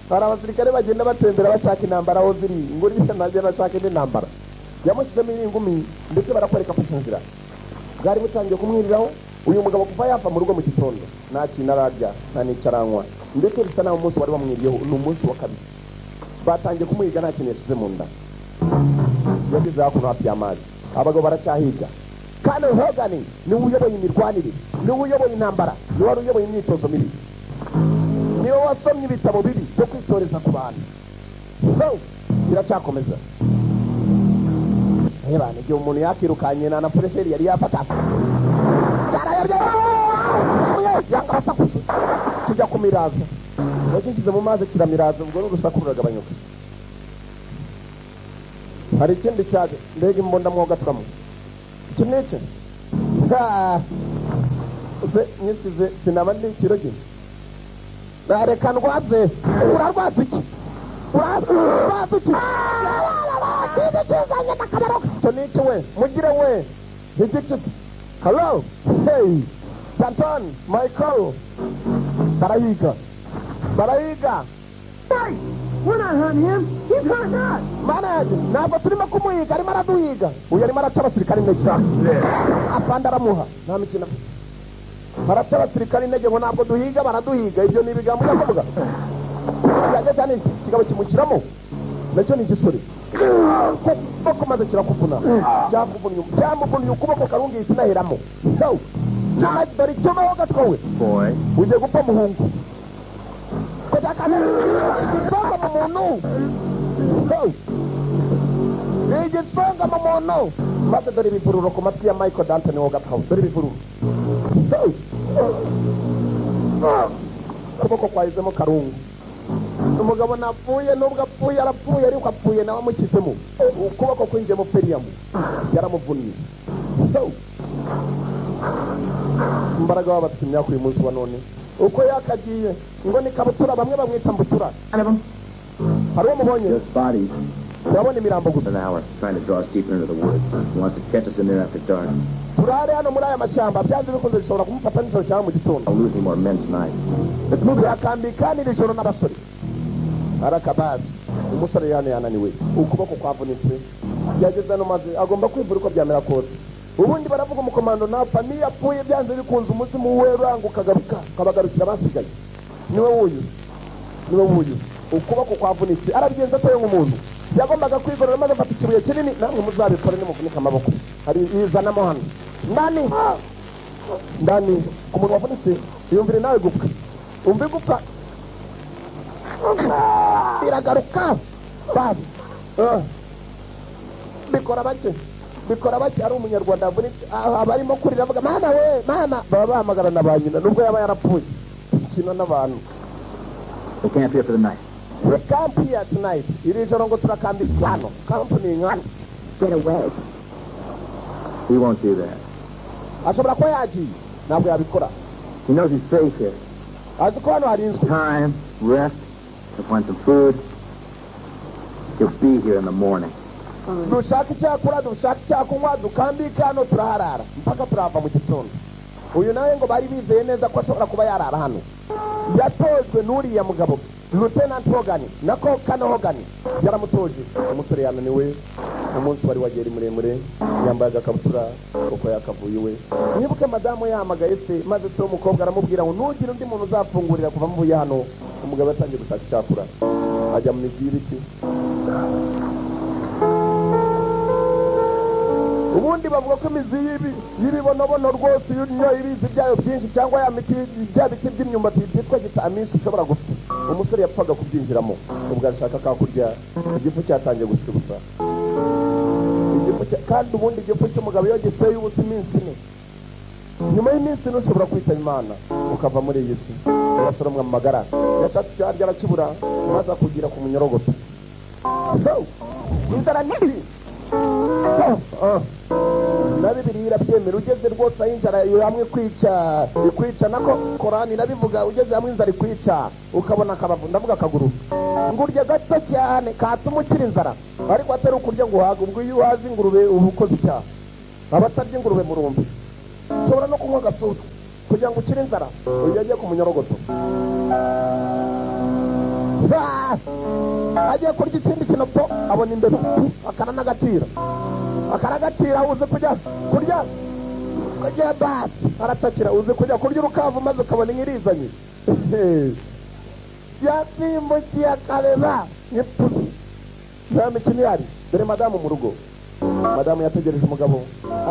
Hari abasirikare bagenda batembera bashaka intambara aho ziri, ngo uriya nagenda ashaka indi ntambara. Yamushyizemo iyi ngumi, ndetse barakwereka afashe inzira. Bwari butangiye kumwiriraho. Uyu mugabo kuva yava mu rugo mu gitondo nta kintu ararya, nta n'icyo aranywa, ndetse bisa naho umunsi wari wamwiriyeho ni umunsi wa kabiri. Batangiye kumuhiga, nta kintu yashyize mu nda. Yageze hakuno hafi y'amazi, abagabo baracyahiga. Kandi Hogan niwe uyoboye imirwanire, niwe uyoboye intambara, niwe wari uyoboye imyitozo mibi, niwe wasomye ibitabo bibi byo kwitoreza ku bantu. So, biracyakomeza. Reba, igihe umuntu yakirukanye nta na furesheri yari yafata, cyarayobye, yanga abasakuza, kijya kumiraza. Yagishyize mu mazi kiramiraza, ubwo n'urusaku ruragabanyuka. Hari ikindi cyaje. Mbega imbunda mwogatwamo! Iki ni iki? Ha! Se nyisize sinaba ndi ikiroge? Reka ndwaze. Urarwaza iki? Urarwaza iki? Ikindi kizanye n'akabaro. Icyo ni iki we? Mugire we, igiki se? Hello, hey. Danton Michael, barahiga, barahiga. Hey! We're not hunting him. He's hunting us. Mana yanjye, ntabwo turimo kumuhiga, arimo araduhiga. Uyu arimo araca abasirikare intege. Afande aramuha, nta mikino afite. Baraca abasirikare intege ngo ntabwo duhiga, baraduhiga. Ibyo ni ibigambo ujya kuvuga. Yageze hano, ikigabo kimushyiramo, nacyo ni igisore. Kuboko maze kirakuvuna, cyakuvunnye, cyamuvunnye ukuboko. Karungi sinaheramo. Yo! Cyuma, dore icyuma ho gatwawe. Boy. Ugiye gupfa, muhungu. Kujya igisonga mu muntu. Yo! Igisonga mu muntu. Maze dore ibivururo ku matwi ya Michael Danton wo gatwawe. Dore ibivururo. Yo! Ukuboko kwahizemo karungu. Umugabo napfuye, nubwo apfuye arapfuye, ariko apfuye nawe amushyizemo ukuboko kwinjiyemo periyamu, yaramuvunnye. Yo! Imbaraga baba bafite imyaka uyu munsi wa none uko yakagiye ngo ni kabutura, bamwe bamwita mbutura. Hari uwo mubonye? Just bodies. Turabona imirambo gusa. An hour, trying to draw us deeper into the woods. He wants to catch us in there after dark. Turare hano muri aya mashyamba, byanze bikunze bishobora kumufata nijoro cyangwa mu gitondo. I'll lose any more men tonight. Let's move it up. Turakambika n'iri joro n'abasore arakabazi. Umusore hano yananiwe, ukuboko kwavunitse. Yageze hano maze agomba kwivura uko byamera kose. Ubundi baravuga umukomando napfa, niyo apfuye, byanze bikunze umuzimu we uranga ukagaruka ukabagarukira abasigaye. Niwe wuyu, niwe wuyu. Ukuboko kwavunitse, arabigenza atoye nk'umuntu yagombaga kwigorora, maze afata ikibuye kinini. Namwe muzabikore nimuvunika amaboko. Hari yizanamo hano ndani ndani ku muntu wavunitse. Yumvire nawe gupfa, umva igupfa biragaruka basi. Bikora bake, bikora bake. Ari umunyarwanda yavunitse, aba arimo kurira avuga "Mama we, mama", baba bahamagara na ba nyina nubwo yaba yarapfuye. Kino n'abantu. We'll camp here for the night. We camp here tonight. Iri joro ngo turakambika hano. Camp ni inka. Get away. He won't do that. Ashobora kuba yagiye, ntabwo yabikora. He knows he's safe here. Azi ko hano harinzwe. Time, rest, he'll find some food. He'll be here in the morning. Dushaka icyakura, dushaka icyakunywa, dukambike hano, turaharara mpaka turahava mu gitondo. Uyu nawe ngo bari bizeye neza ko ashobora kuba yarara hano. Yatojwe n'uriya mugabo Lieutenant Hogan, nako Kano Hogan yaramutoje. Umusore yananiwe, umunsi wari wagiye ari muremure. Yambaye agakabutura kuko yakavuye iwe. Mwibuke madamu yahamagaye se, maze se w'umukobwa aramubwira ngo ntugire undi muntu uzafungurira kuva mvuye hano. Umugabo yatangiye gushaka icyakura, ajya mu mizi y'ibiti. Ubundi bavuga ko imizi y'ibibonobono rwose, iyo unyoye ibizi byayo byinshi cyangwa ya miti, bya biti by'imyumbati byitwa gitaminsi, ushobora gupfa. Umusore yapfaga kubyinjiramo. Ubwo arashaka kakurya, igifu cyatangiye gusya ubusa. Igifu kandi ubundi igifu cy'umugabo iyo giseye ubusa iminsi 4, nyuma y'iminsi 4 ushobora kwitaba Imana ukava muri iyi si. Urasoromwa mu magara. Yashatse icyo arya arakibura, maze akugira ku munyorogoto. So, inzara nibi. Na Bibiliya irabyemera, ugeze rwose aho inzara hamwe kwica ikwica, nako Korani irabivuga. Ugeze hamwe inzara ikwica, ukabona akabavu, ndavuga akaguru, ngo urye gato cyane katuma ukira inzara, ariko atari ukurya ngo uhage. Ubwo iyo uhaze ingurube uba ukoze icyaha. Abatarya ingurube murumbi, ushobora no kunywa agasusi kugira ngo ukire inzara. Uyu agiye ku munyorogoto. Ah! Agiye kurya ikindi kintu, abona imbeba, akaranagacira, akaragacira. Uzi kujya kurya kujya basi aracakira. Uzi kujya kurya urukavu maze ukabona inkirizanye yasimbukiye akareba nk'ipusi. Nta mikino ihari. Dore madamu mu rugo. Madamu yategereje umugabo,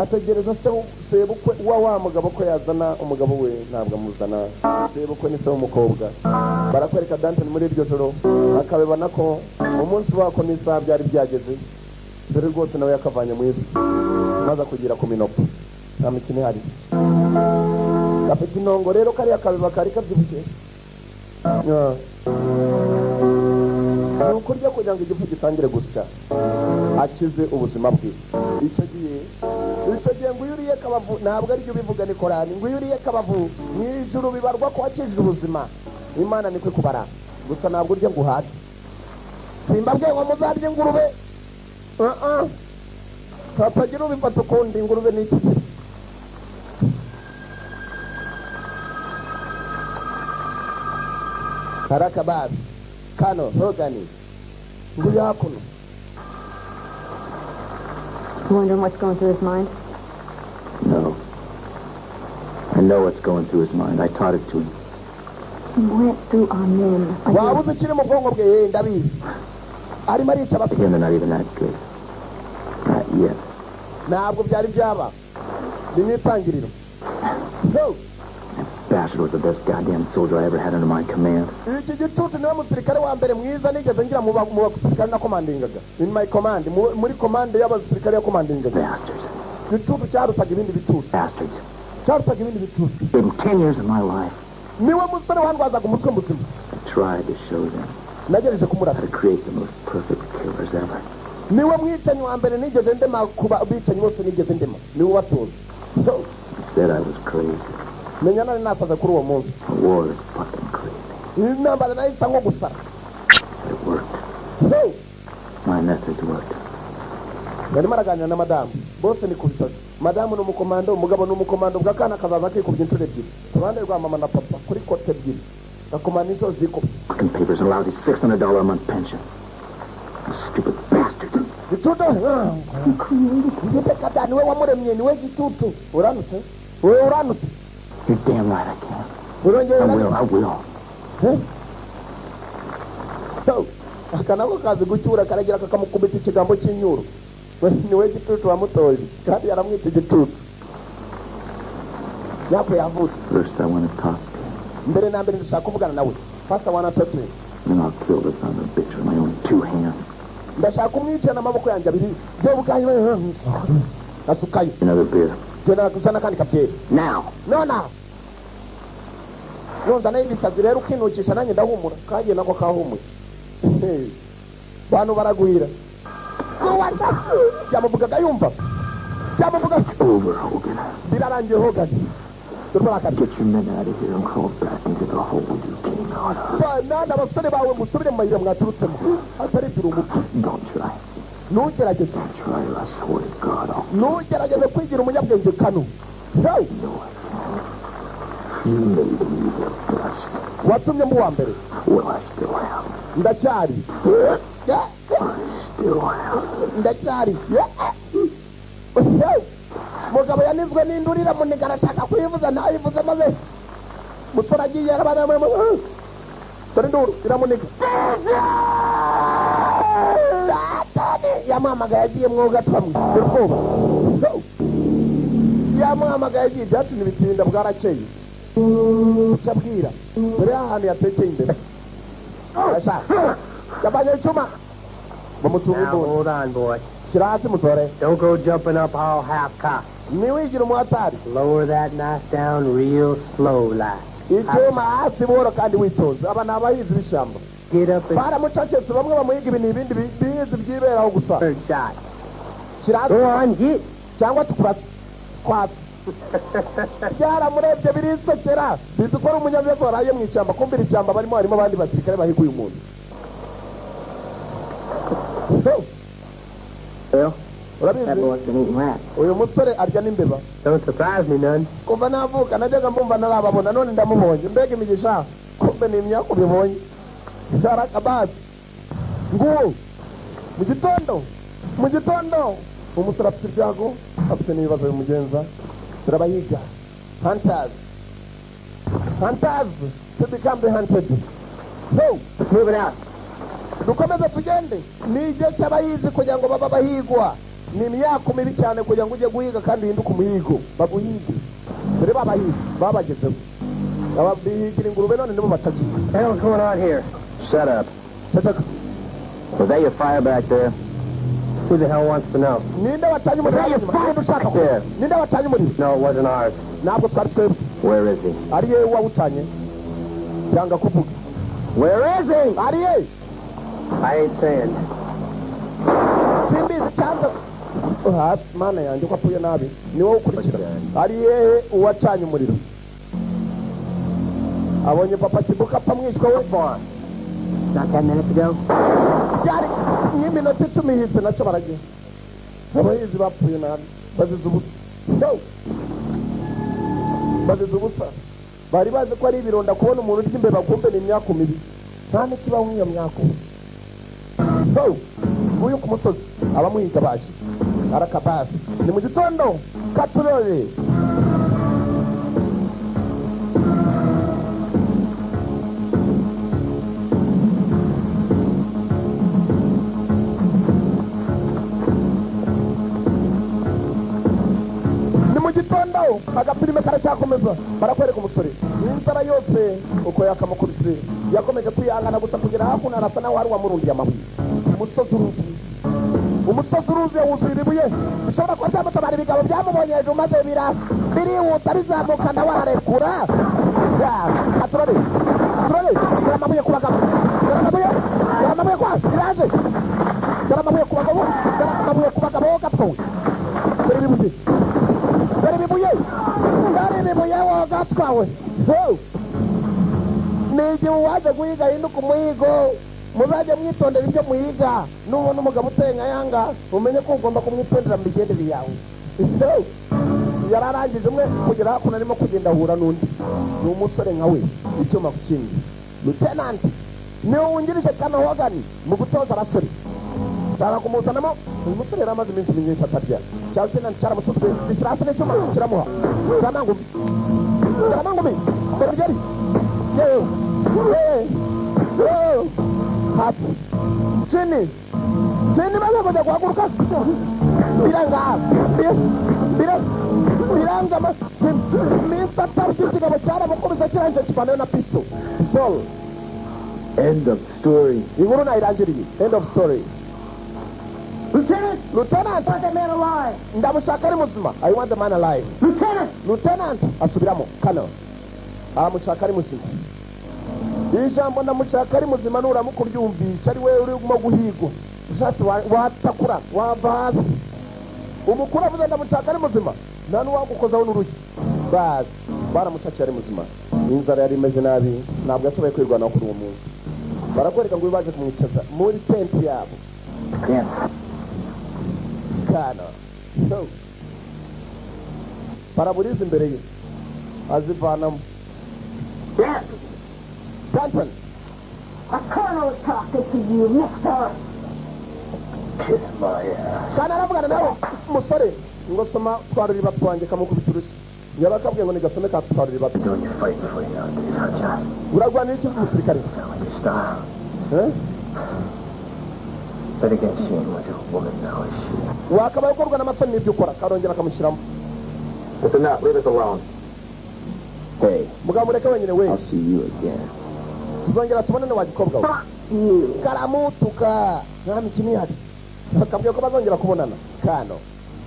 ategereza se, sebukwe wa mugabo ko yazana umugabo we, ntabwo amuzana. Sebukwe ni se w'umukobwa. Barakwereka Danton muri iryo joro, akabibona ko umunsi wako n'isaha byari byageze. Dore rwose nawe yakavanye mu isi, maze akugira ku minopo. Nta mikino ihari. Gafite intongo rero kariya kabeba kari kabyibushye. Ni ukurya kugira ngo igifu gitangire gusya, akize ubuzima bwe. Icyo gihe ngo iyo uriye kabavu, ntabwo aribyo ubivuga, ni Korani, ngo iyo uriye kabavu mu ijuru bibarwa ko wakijije ubuzima. Imana niko kubara gusa, ntabwo urya ngo uhage. Simbabwiye ngo muzarye ingurube. Hatagira ubifata ukundi, ingurube ni iki? Haraka basi. Kano Hogan, nguyu hakuno. Wondering what's going through his mind? No. I know what's going through his mind. I taught it to him. He went through our men. Like Waba uzi ukiri mu bwonko bwe? Ndabizi, arimo arica abasore. Again, they're not even that good. Not yet. Ntabwo byari byaba, ni mu itangiriro. So, Bastard was the best goddamn soldier I ever had under my command. Iki gicucu niwe musirikare wa mbere mwiza nigeze ngira mu basirikare nakomandingaga, in my command, muri command y'abasirikare yakomandingaga. Bastards. Gicucu cyarutaga ibindi bicucu. Bastards. Cyarutaga ibindi bicucu. Gave him 10 years of my life. Niwe musore wandwazaga umutwe muzima. I tried to show them Nagerageje how kumurasa. to create the most perfect killers ever. Niwe mwicanyi wa mbere nigeze ndema, kuba bicanyi bose nigeze ndema niwe ubatoza. So, They said I was crazy. Menya nari nasaze kuri uwo munsi. The war is fucking crazy. Intambara nayo isa nko gusara. But it worked. So, My methods worked. Barimo araganira na madamu, bose ni ku bitaro. Madamu ni umukomando, umugabo ni umukomando. Ubwo akana kazaza kikubye inshuro ebyiri ku ruhande rwa mama na papa, kuri côté ebyiri gakomanda inshuro zikubye. Fucking papers and a lousy $600 a month pension. Stupid bastard. Gitutu giteka niwe wamuremye, niwe gitutu. Uranutse wowe, uranutse. You're damn right I can. Urongera. I will, I will. Eh? So, aka nako kazi gucyura, karagira kakamukubita ikigambo cy'inyuro. We niwe gitutu wamutoje, kandi yaramwita igitutu yako yavutse. First, I want to talk to him. Mbere na mbere ndashaka kuvugana nawe. First I wanna talk to him. Then I'll kill the son of a bitch with my own two hands. Ndashaka kumwica n'amaboko yanjye abiri byo ubwanyu. Asukayo. Another beer. Genda gusa n'akandi kabyeri. Now! Nona nonzanayo ibisazi rero ukinukisha, nanjye ndahumura. Kagiye nako kahumuye, bantu baragwira. Byamuvugaga yumva byamuvuga. Over, Hogan. Birarangiye, Hogan, dore urakara. Get your men out of here and crawl back into the hole you came out of. Nana abasore bawe, musubire mu mayira mwaturutsemo, atari turi umupfu. Don't try. Ntugerageze. Don't try or I swear to God I'll Ntugerageze kwigira umunyabwenge kano. Hey! know I can. You made me the best. Watumye mu wa mbere. Well, I still am. Ndacyari. I still am. Ndacyari. Hey! Mugabo yanizwe n'indurira muniga, arashaka kuyivuza ntayivuze, maze musore agiye arabana, dore induru iramuniga. Yamuhamagaye agiye mwuga twamwe, dore ubwoba yamuhamagaye agiye, ibyatumye ibitinda. Bwarakeye icyo abwira, dore ahantu yatekeye imbere, arashaka yabanye icyuma bamutunga Now, imbunda. Hold on, boy. Shyira hasi, musore. Don't go jumping up all half-cocked. Ntiwigire umuhatari. Lower that knife down real slow, like. Icyuma hasi buhoro kandi witonze. Aba ni abahizi b'ishyamba. Get up and Baramucecetse, bamwe bamuhiga ibi, ni ibindi bihizi byiberaho gusa. Third shot. Shyira hasi. Go on, get. Cyangwa tukurase kwasi. Byaramurebye birisekera, bizi ko ari umunyabibazo waraye mu ishyamba. Kumvira ishyamba barimo, harimo abandi basirikare bahiga uyu muntu. So, Well, urabizi, that boy's been eating rats. Uyu musore arya n'imbeba. Don't surprise me none. Kuva navuka najyaga mbumva ntarababona, none ndamubonye. Mbega imigisha! Kumbe ni imyaku bibonye. Basi nguwo mu gitondo, mu gitondo umusore afite ibyago, afite n'ibibazo bimugenza. Turabahiga, hunters, hunters to become the hunted. So Let's move it out. Dukomeze tugende. Ni igihe cy'abahizi kugira ngo babe abahigwa. Ni imyaka mibi cyane kugira ngo ujye guhiga kandi uhinduke umuhigo, baguhige. Dore babahizi babagezeho. Aba bihigira ingurube, none nibo batagira. The hell's going on here? Shut up. Ceceka. Was that your fire back there? Who the hell wants to know? Ninde wacanye umuriro inyuma? Ninde ushaka ko ninde wacanye umuriro? No, it wasn't ours. Ntabwo twari twebwe. Where is he? Ari ye wawucanye, yanga kuvuga. Where is he? Ari ye? I ain't saying. Simbizi cyanza hasi. Mana yanjye, ko apfuye nabi! Ni wowe ukurikira. Ari yehe uwacanye umuriro? Abonye papa kibuka apfa, mwishywa we. Not 10 minutes ago? Byari nk'iminota 10 ihise. Nacyo baragiye. Abahizi bapfuye nabi, bazize ubusa. Yo! Bazize ubusa. Bari bazi ko ari ibironda kubona umuntu urya imbeba, kumbe ni imyaku mibi. Nta n'ikibaho nk'iyo myako. So uyu ku musozi abamuhiga baje arakabasi. Ni mu gitondo katurore. Ni mu gitondo agapirime karacyakomeza barakwereka umusore inzara yose uko yakamukubise yakomeje kwihangana gusa kugera hakuno arasa naho hari uwamurundiye amabuye. Umusozi uruzuye, umusozi uruzuye wuzuye ibibuye bishobora kuba byamutabara. Ibigabo byamubonye hejuru maze birihuta bizamuka nawe ararekura. Aturore aturore, dore amabuye ku bagabo, dore amabuye, dore amabuye kwa iraje, dore amabuye ku bagabo, dore amabuye ku bagabo gapfuye. Dore ibibuye, dore ibibuye, dore ibibuye wowe gatwawe. Ni igihe uwaje guhiga ahinduka umuhigo. Muzajye mwitondera ibyo muhiga. Nubona umugabo uteye nka yanga umenye ko ugomba kumwitondera mu migendere yawe. Yararangije umwe kugera hakuno arimo kugenda ahura n'undi. Ni umusore nka we, icyuma ku kindi. Lieutenant niwe wungirije Colonel Hogan mu gutoza abasore. Nshaka kumuzanamo. Uyu musore yari amaze iminsi myinshi atarya. Cya Lieutenant cyaramusutse gishyira hasi n'icyuma kiramuha. Karamangumi, karamangumi, dore yewe yewe hasi chini chini, maze kujya guhaguruka biranga biranga minsi atarya. Ikigabo cyaramukubise kirangije kivanayo na piso. Sol. End of story. Inkuru nayirangiriye. End of story. Lieutenant! Lieutenant! I want that man alive! Ndamushaka ari muzima. I want the man alive. Lieutenant! Lieutenant! Asubiramo. Kano. Aramushaka ari muzima. Ijambo ndamushaka ari muzima nuramuka uryumvisha ari we urimo guhigwa. Ushatse watakura wava hasi. Umukuru avuze ndamushaka ari muzima. Nta n'uwagukozaho n'urushyi. Bazi baramucakiye ari muzima. Inzara yari imeze nabi ntabwo yashoboye kwirwanaho kuri uwo munsi. Barakwereka ngo baje kumwicaza muri tenti yabo. Kana. So. Paraburiza imbere ye. Azivanamo. Yes. Danton. A colonel is talking to you, mister. Kiss my ass. Kana aravugana nawe musore ngo soma twaruri batwanjye kamukubita urushyi. Yabakabwiye ngo nigasome ka twaruri batwanjye. Doing your fight for you nowadays, huh, John? Urarwanira iki umusirikare? Like your style. Eh? But again, she ain't much of a woman now, is she? Wakabaye ukorwa n'amasoni n'ibyo ukora karongera akamushyiramo. That's enough. Leave us alone. Hey. Mugabo mureke wenyine we. I'll see you again. Tuzongera tubonane wa gikobwa we. Karamutuka nta mikino ihari. Bakabwiye ko bazongera kubonana. Kano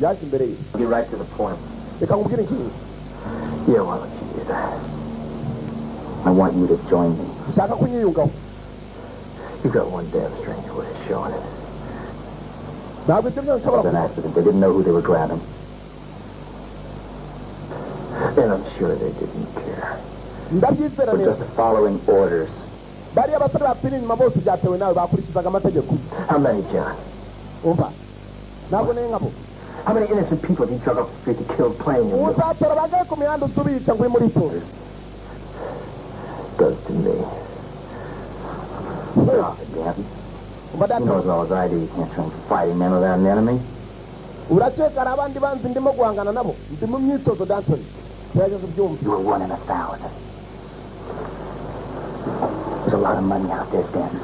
yaje imbere ye. Get right to the point. Reka nkubwire ikintu. Yeah, why don't you do that? I want you to join me. Ushaka kunyiyungaho. You got one damn strange way of showing it. Ntabwo ibyo byose It was an accident. They didn't know who they were grabbing. And I'm sure they didn't care. Ndabyizera We're neza. just following orders. Bariya basore bapfira inyuma bose byatewe nawe bakurikizaga amategeko. How many, John? Umva. Ntabwo nari nkabo. How many innocent people did you drag off the street to kill playing in the Uzatora bangahe ku mihanda usubica ngo uri muri polisi? Does to me. Stop it, Danton. Umva You know as data. well as I do you can't train fighting men without an enemy. Urakeka hari abandi banzi ndimo guhangana nabo. Ndi mu myitozo Danton. Gerageza ubyumve. You were 1 in 1,000. There's a lot of money out there, Danton.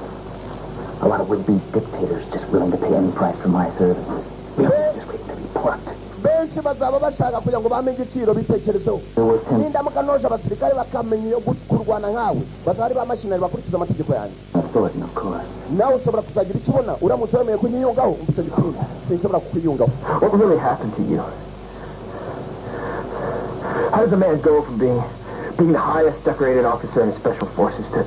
A lot of would-be dictators just willing to pay any price for my services. They're just waiting to be plucked. Benshi bazaba bashaka kugira ngo bamenye igiciro bitekerezeho. They're worth 10 Nindamuka noje abasirikare bakamenya iyo kurwana nkawe bazaba ari ba mashinari bakurikiza amategeko yanjye. Thornton, of course. Nawe ushobora kuzagira icyo ubona uramutse wemeye kunyiyungaho. Umva icyo gipimo sinshobora kukwiyungaho. What really happened to you? How does a man go from being the highest decorated officer in the special forces to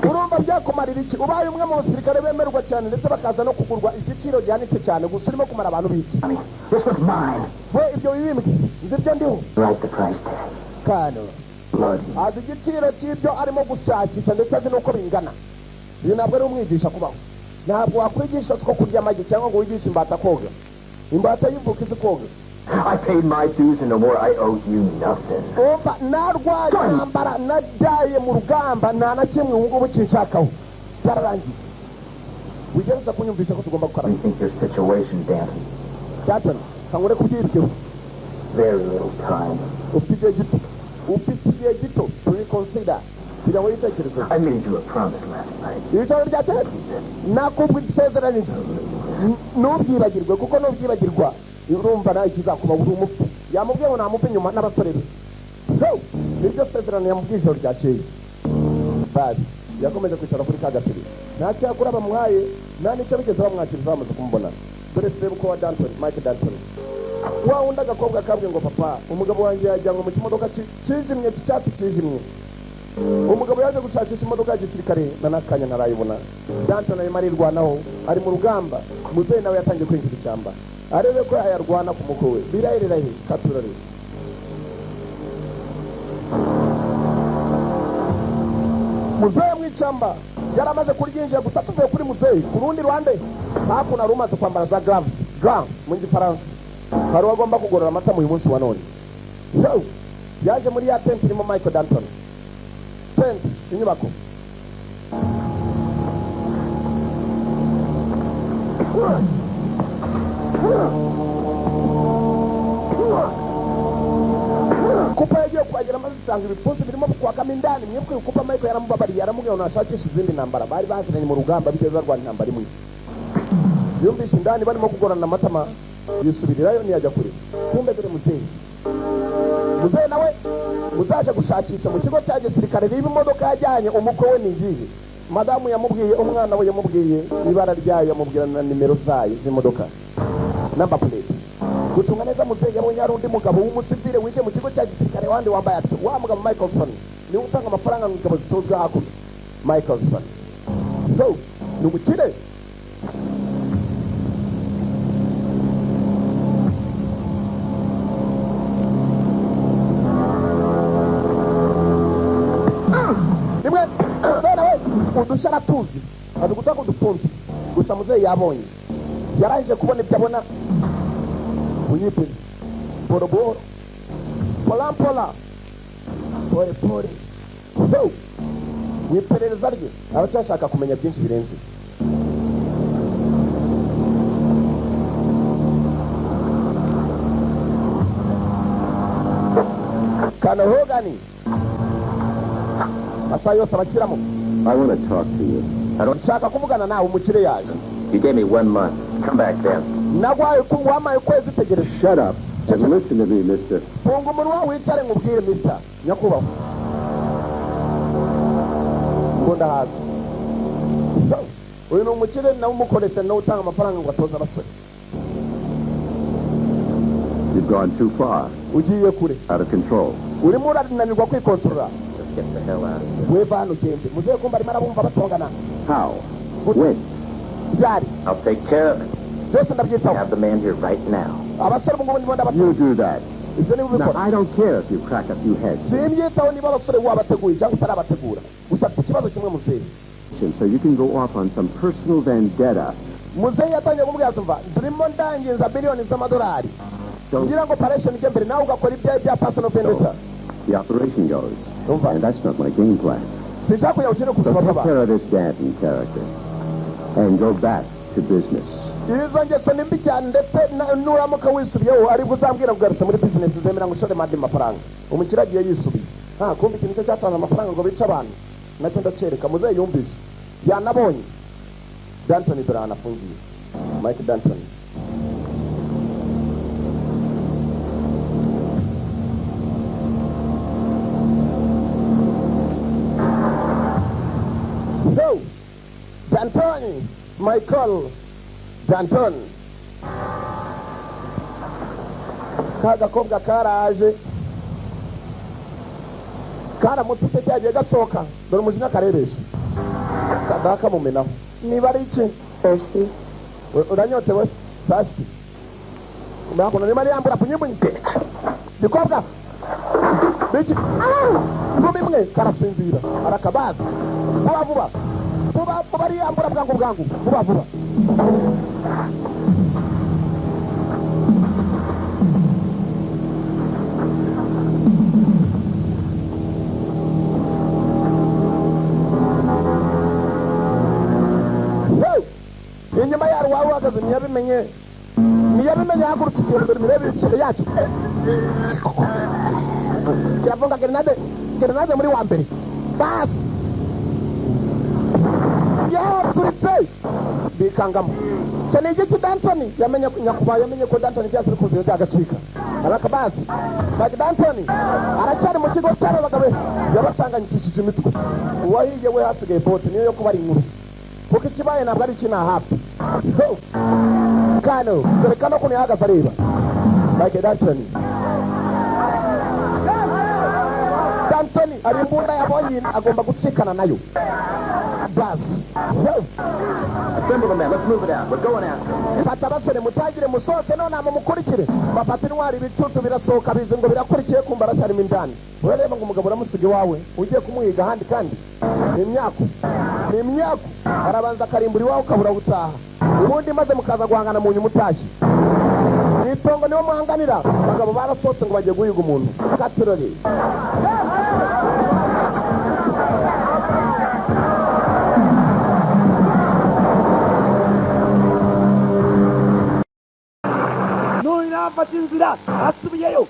Urumva byakumarira iki ubaye umwe mu basirikare bemerwa cyane ndetse bakaza no kugurwa igiciro gihanitse cyane gusa urimo kumara abantu biki? I mean, this was mine. We ibyo wibimbwe nzi ibyo ndiho. Write the price tag. Kano Blood. azi igiciro cy'ibyo arimo gushakisha ndetse azi n'uko bingana. Uyu ntabwo ari umwigisha kubaho. Ntabwo wakwigisha siko kurya amagi cyangwa ngo wigishe imbata koga. Imbata yivuka izi koga. I paid my dues and no more. I owe you nothing. Umva narwaye intambara najyaye mu rugamba nta na kimwe ubu ngubu kinshakaho. Byararangiye, wigereza kunyumvisha ko tugomba gukora. Rethink your situation, Danton. Danton, kangure kubyirukeho. Very little time. Ufite igihe gito, ufite igihe gito to reconsider, kugira ngo witekerezo. I made you a promise last night. Ijoro ryakeye nakubwira isezeranije, ntubyibagirwe, kuko nubyibagirwa urumva nawe ikizakuba, uri umupfu. Yamubwiye ngo namupfe inyuma n'abasore be. So niryo sezerano yamubwiye ijoro ryakeye. Basi yakomeje kwicara kuri ka gatebe, nta cyakora bamuhaye, nta n'icyo bigeze bamwakiriza bamaze kumubona. Dore sebukwe wa Danton, Mike Danton, wa wundi agakobwa kabwiye ngo papa, umugabo wanjye yajyanywe mu kimodoka kijimye cy'icyatsi kijimye. Umugabo yaje gushakisha imodoka ya gisirikare na n'akanya ntarayibona. Danton arimo arirwanaho, ari mu rugamba. Muzehe nawe yatangiye kwinjira ishyamba arebe ko yayarwana ku mukwe we. Biraherera he katurare. Muzehe mu ishyamba yari amaze kuryinjira. Gusa tuvuye kuri muzehe, ku rundi ruhande hakuno hari umaze kwambara za gloves, gants mu gifaransa, hari uwo agomba kugorora amata uyu munsi wa none. So, yaje muri ya tent irimo Michael Danton, tent inyubako. Kupa yagiye kuhagera maze usanga ibipfunsi birimo kwakamo indani. Mwibuke Kupa, Michael yaramubabariye, aramubwira ngo nashakishe izindi ntambara. Bari baziranye mu rugamba, bigeze barwana intambara imwe. Yumvishe indani barimo kugorana amatama, yisubirirayo, ntiyajya kure. Kumbe dore muzehe, muzehe nawe uzaje gushakisha mu kigo cya gisirikare niba imodoka yajyanye umukwe we ni iyihe. Madamu yamubwiye, umwana we yamubwiye ibara ryayo, yamubwira na nimero zayo z'imodoka, number plate. Gucunga neza, muzehe yabonye hari undi mugabo w'umusivile winjiye mu kigo cya gisirikare, wandi wambaye ati wa mugabo Michaelson niwe utanga amafaranga ngo ingabo zitozwe hakuno. Michaelson so ni umukire. Rimwe muzehe nawe udushya aratuzi, azi gutanga udupfunsi. Gusa muzehe yabonye, yarangije kubona ibyo abona. Uyipime boroboro, pola pola, pole pole. So mu iperereza rye aracyashaka kumenya byinshi birenze. Kanohogani amasaha yose abashyiramo. I want to talk to you. Nshaka kuvugana nawe. Umukire yaje. You gave me one month. Come back then. Nagwaye wampaye ukwezi, tegereje. Shut up and listen to me, mister. Funga umunwa wicare nkubwire, mister, nyakubahwa, ngo ndahaza. So, uyu ni umukire nawe umukoresha, nawe utanga amafaranga ngo atoze abasore. You've gone too far. Ugiye kure. Out of control. Urimo urananirwa kwikontorora. Just get the hell out of here. Weva hano ugende. Muzehe kumva arimo arabumva batongana. How? When? Ryari? I'll take care of it. Byose ndabyitaho. Have the man here right now. Abasore ubu ngubu ndimo ndabatora. You do that. Ibyo niba Now, ubikora. I don't care if you crack a few heads. Simbyitaho niba abasore wabateguye cyangwa utarabategura. Gusa afite ikibazo kimwe muzehe. So you can go off on some personal vendetta. Muzehe yatangiye kumubwira ati umva, ndimo ndangiza biliyoni z'amadolari Don't kugira ngo operation ijye mbere, nawe ugakora ibyawe bya personal vendetta. The operation goes. Umva. And that's not my game plan. Sinshaka kujya gukina So ubuzima take bw'abantu. care of this Danton character. And go back to business. Izo ngeso ni mbi cyane, ndetse nuramuka wisubiyeho aribwo uzambwira kugarutse muri bizinesi, zemera ngo ushore mandi mafaranga. Umukire agiye yisubiye. Nta kumva ikintu cyo cyatanze amafaranga ngo bice abantu, nacyo ndacyereka. Muzehe yumvise, yanabonye Danton. Dore ahantu afungiye Mike Danton. So Danton, Michael Danton, ka gakobwa karaje karamutse, cyagiye gasohoka. Dore umujinya karebesha kadaha kamumenaho. Niba ari iki? Thirsty? Uranyotewe? Thirsty. Hakuno niba yambura punyibunyi gikobwa biki ngumi imwe karasinzira, arakabaza vuba vuba vuba vuba, ariyambura bwangu bwangu, vuba vuba. Ahagaze ntiyabimenye, ntiyabimenye. Yahagurutse igihe, dore imirebere yacyo kirafunga grenade, grenade muri wa mbere basi yaturitse bikangamo. Icyo ni igiki? Danton yamenye, nyakubahwa yamenye ko Danton byose biri kuzuye byagacika araka basi. Mike Danton aracyari mu kigo cy'aba bagabo yabasanganyikishije imitwe. Uwahiye we hasigaye bote niyo yo kubara inkuru, kuko ikibaye ntabwo ari ikina hafi kano. Dore kano ukuntu yahagaze areba Mike Danton. Danton ari imbunda yabonye agomba gucikana nayo basi. Assemble the men. Let's move it out. We're going after them. Fata abasore, mutangire musohoke none mumukurikire. Bafata intwari, ibicucu birasohoka, bizi ngo birakurikiye, kumva aracyarimo indani. Urareba ngo umugabo uramusiga iwawe ugiye kumuhiga ahandi, kandi ni imyaku, ni imyaku. Arabanza akarimbura iwawe ukabura gutaha, ubundi maze mukaza guhangana mu nyuma utashye mu itongo niho muhanganira. Abagabo barasohotse ngo bagiye guhiga umuntu katurori. N'uyu afata inzira asubiyeyo,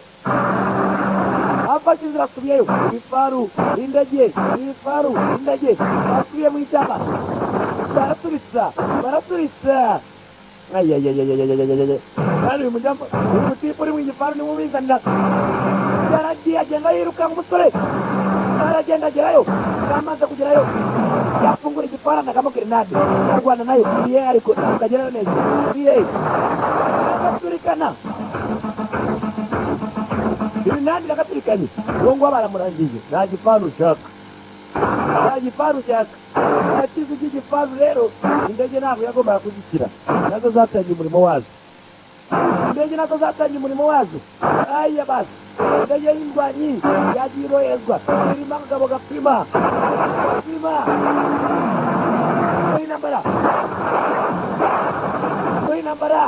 afashe inzira asubiyeyo. Ibifaru, indege, ibifaru, indege, asubiye mu ishyamba. Baraturitsa, baraturitsa, ayayayayayayayaya! Kandi uyu mujyamo, uyu mutipe uri mu gifaru niwe ubizanira. Yaragiye, agenda yirukanka, umusore aragenda agerayo. Yamaze kugerayo yafungura igifaru, anagamo grenade, arwana nayo iye, ariko ntabwo agerayo neza iye, agaturikana grenade, iragaturikanye. Uwo nguwo baramurangije. Nta gifaru ushaka, nta gifaru ushaka, nta cy'igifaru. Rero indege ntabwo yagombaga kuzikira, nazo zatangiye umurimo wazo. Indege nazo zatangiye umurimo wazo. Aya basi, indege y'indwanyi yagiye iroherezwa, irimo akagabo gapima gapima intambara, intambara.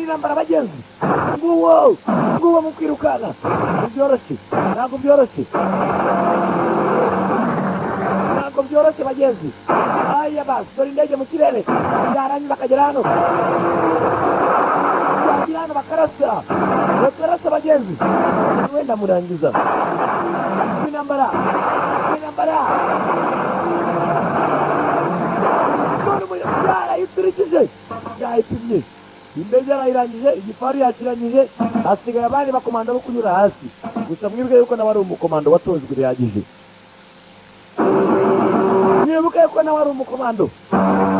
Intambara bagenzi, nguwo, nguwo mu kwirukanka ntibyoroshye, ntabwo byoroshye, ntabwo byoroshye bagenzi. Aya basi, dore indege mu kirere, yarangiza akagera hano, yagira hano bakarasa, bakarasa bagenzi. Wenda murangiza intambara, intambara. None yarayiturikije, yayipimye indege, yarayirangije, igifaru yakirangije, hasigaye abandi bakomando bo kunyura hasi gusa. Mwibuke yuko nawe ari umukomando watojwe bihagije, mwibuke yuko nawe ari umukomando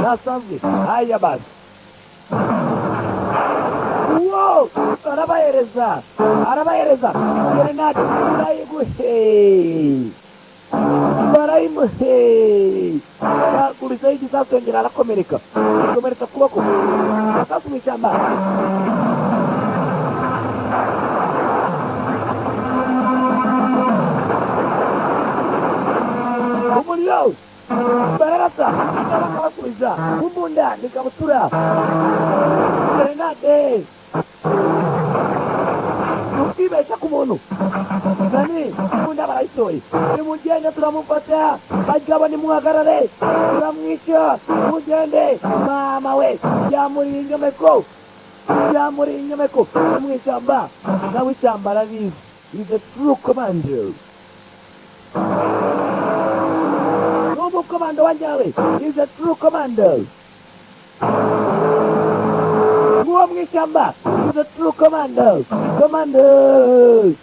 ntasanzwe. Haya basi, wow, arabahereza, arabahereza grenade, barayiguhe, barayimuhe, bakurizaho igisasu, yongera arakomereka, akomeretsa ukuboko. Amasasu mu ishyamba. Umuriro, bararasa, bakabasubiza imbunda n'ikabutura, grenade. Ntukibeshya ku muntu nani. Imbunda barayitoye. Nimugende, turamufata bagabo, nimuhagarare, turamwica. Mugende. Mama we, byamuriye inyomeko, byamuriye inyomeko. Mu ishyamba nawe, ishyamba arabizi, is a true commander, ni umukomando wa nyawe, is a true commander. Nguwo mu ishyamba is a true commander, commander.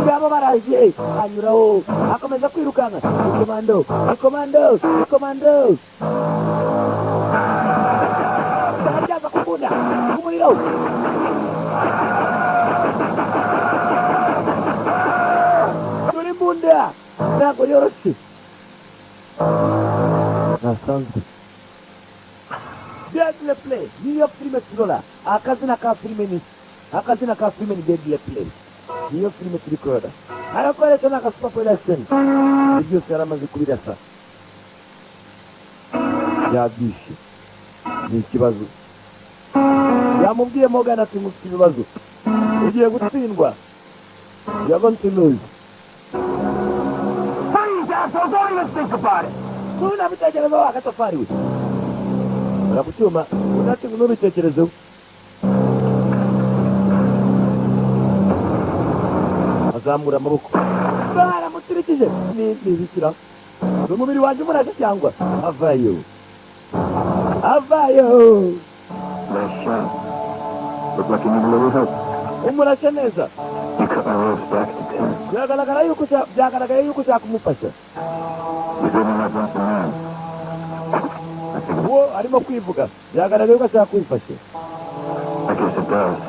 Ngabo baraje, anyuraho, akomeza kwirukanka. Komando, komando, komando, barajyaza kumbunda umuriro. Dore imbunda ntabwo yoroshye, ntasanzwe. Deadly Play niyo filime turola. Akazina ka filime ni Deadly Play, niyo filime turi kurora. Arakoresha n'aka Super Production. Ibyo byose yaramaze kubirasa, yabyishe. Ni ikibazo yamubwiye Morgan ati: "Mufite ibibazo, ugiye gutsindwa, you are going to lose." Asshole, don't even think about it. Ntunabitekerezeho agatafari we. Ura ku cyuma, undi ngo ntubitekerezeho. Azamura amaboko, baramuturikije. Ni ibikira ni umubiri wanjye umurashe cyangwa avayo avayo. Nice shot. Looked like you need a little help. Umurashe neza. You cut my ropes back to 10. Byagaragaye yuko ushaka kumufasha. You didn't have one man. I think Uwo arimo kwivuga, byagaragaye yuko ashaka kwifasha. I guess it does.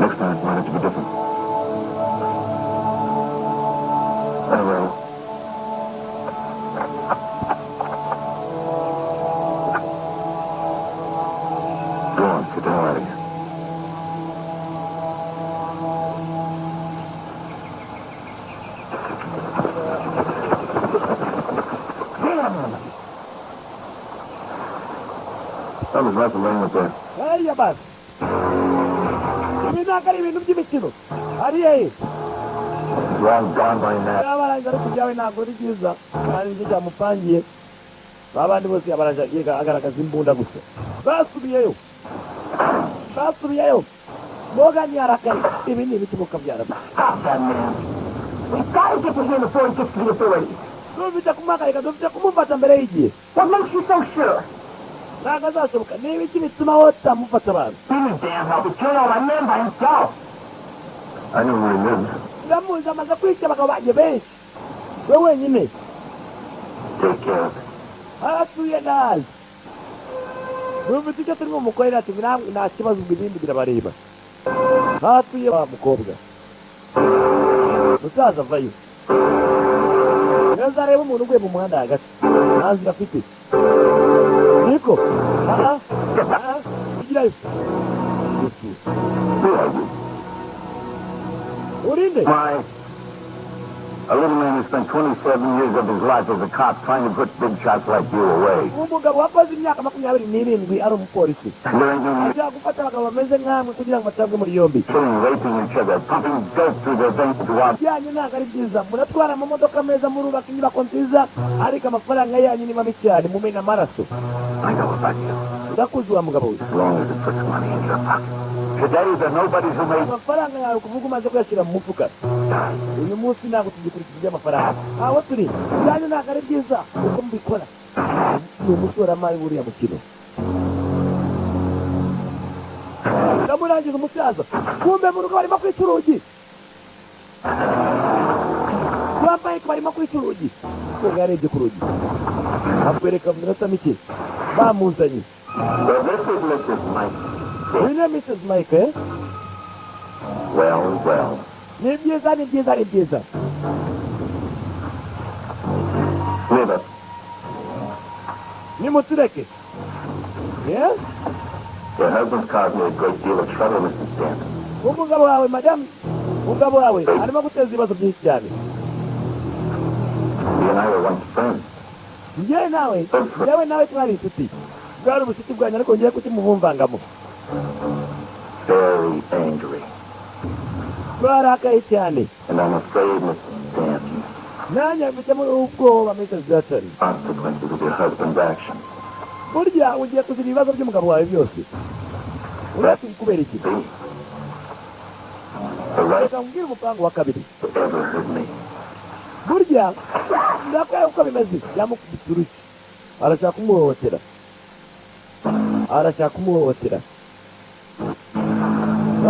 Next time, it might have to be different. I will. Go on, get the hell out of here. Damn! That was rifle laying up there. Hariya basi, ibi ntabwo ari ibintu by'imikino. Hariya ye. Long gone by now. Yabarangiza, ariko ibyawe ntabwo ari byiza kandi nicyo cyamupangiye. Babandi bose yabaranje yiga agaragaza imbunda gusa. Basubiyeyo, basubiyeyo. Morgan yarakaye. Ibi ni ibiki mukabyara? Stop that man. We've got to get to him before he gets to the authorities. Dufite kumuhagarika, dufite kumufata mbere y'igihe. What makes you so sure? Ntabwo azashoboka. Ni ibiki bituma wowe utamufata abantu? He needs damn help. He killed all my men by himself. I know where he lives. Ndamuzi, amaze kwica abagabo banjye benshi we wenyine. Take care of it. Aratuye nabi. Dufite icyo turimo mukorera. Ati namwe nta kibazo, ubwo ibindi birabareba. Hatuye wa mukobwa. Musaza avayo neza, areba umuntu uguye mu muhanda hagati, nta nzira afite. Niko aha aha igirayo. Who are you? Urinde? My. A little man who spent 27 years of his life as a cop trying to put big shots like you away. Umugabo wakoze imyaka 27 ari umupolisi, There ain't no use ashaka gufata abagabo bameze nkamwe kugira ngo batabwe muri yombi. killing, raping each other, pumping dope through their veins to rob. Byanyu ntabwo ari byiza. Muratwara amamodoka meza, murubaka inyubako nziza, ariko amafaranga yanyu ni mabi cyane, mumena amaraso. I know about you. Ndakuzi wa mugabo we. As long as it puts money in your pocket. Today, the nobodies who made Amafaranga yawe kuvuga umaze kuyashyira mu mufuka. Uyu munsi ntabwo tugikurikiza iby'amafaranga aho turi. Byanyu ntabwo ari byiza uko mubikora. Ni umushoramari w'uriya mukino. Ndamurangiza umusaza. Kumbe mu rugo barimo kwica urugi rwa Mike, barimo kwica urugi. Umukobwa yarebye ku rugi, akwereka mu minota mike bamuzanye. Well, this is Mrs. Mike. Uyu ni Mrs. Mike, eh? Well, well. Ni byiza, ni byiza, ni byiza. Leave us. Nimutureke. Yes? Your husband's caused me a great deal of trouble, Mrs. Stanton. Umugabo wawe, madamu, umugabo wawe arimo guteza ibibazo byinshi cyane. He and I were once friends. Njyewe nawe twari inshuti, bwari ubucuti bwanyu, ariko ngiye kukimubumvangamo. Very angry. Twarakaye cyane. And I'm afraid, Mrs. Stanton, Nanjye mfitemo ubwoba, Mrs. Stanton. consequences of your husband's actions. Burya ugiye kuzira ibibazo by'umugabo wawe byose. Uretse kubera iki? See? The right Reka nkubwire umupango wa kabiri. to ever hurt me. Burya ndakwereka uko bimeze. Yamukubise urushyi, arashaka kumuhohotera, arashaka kumuhohotera,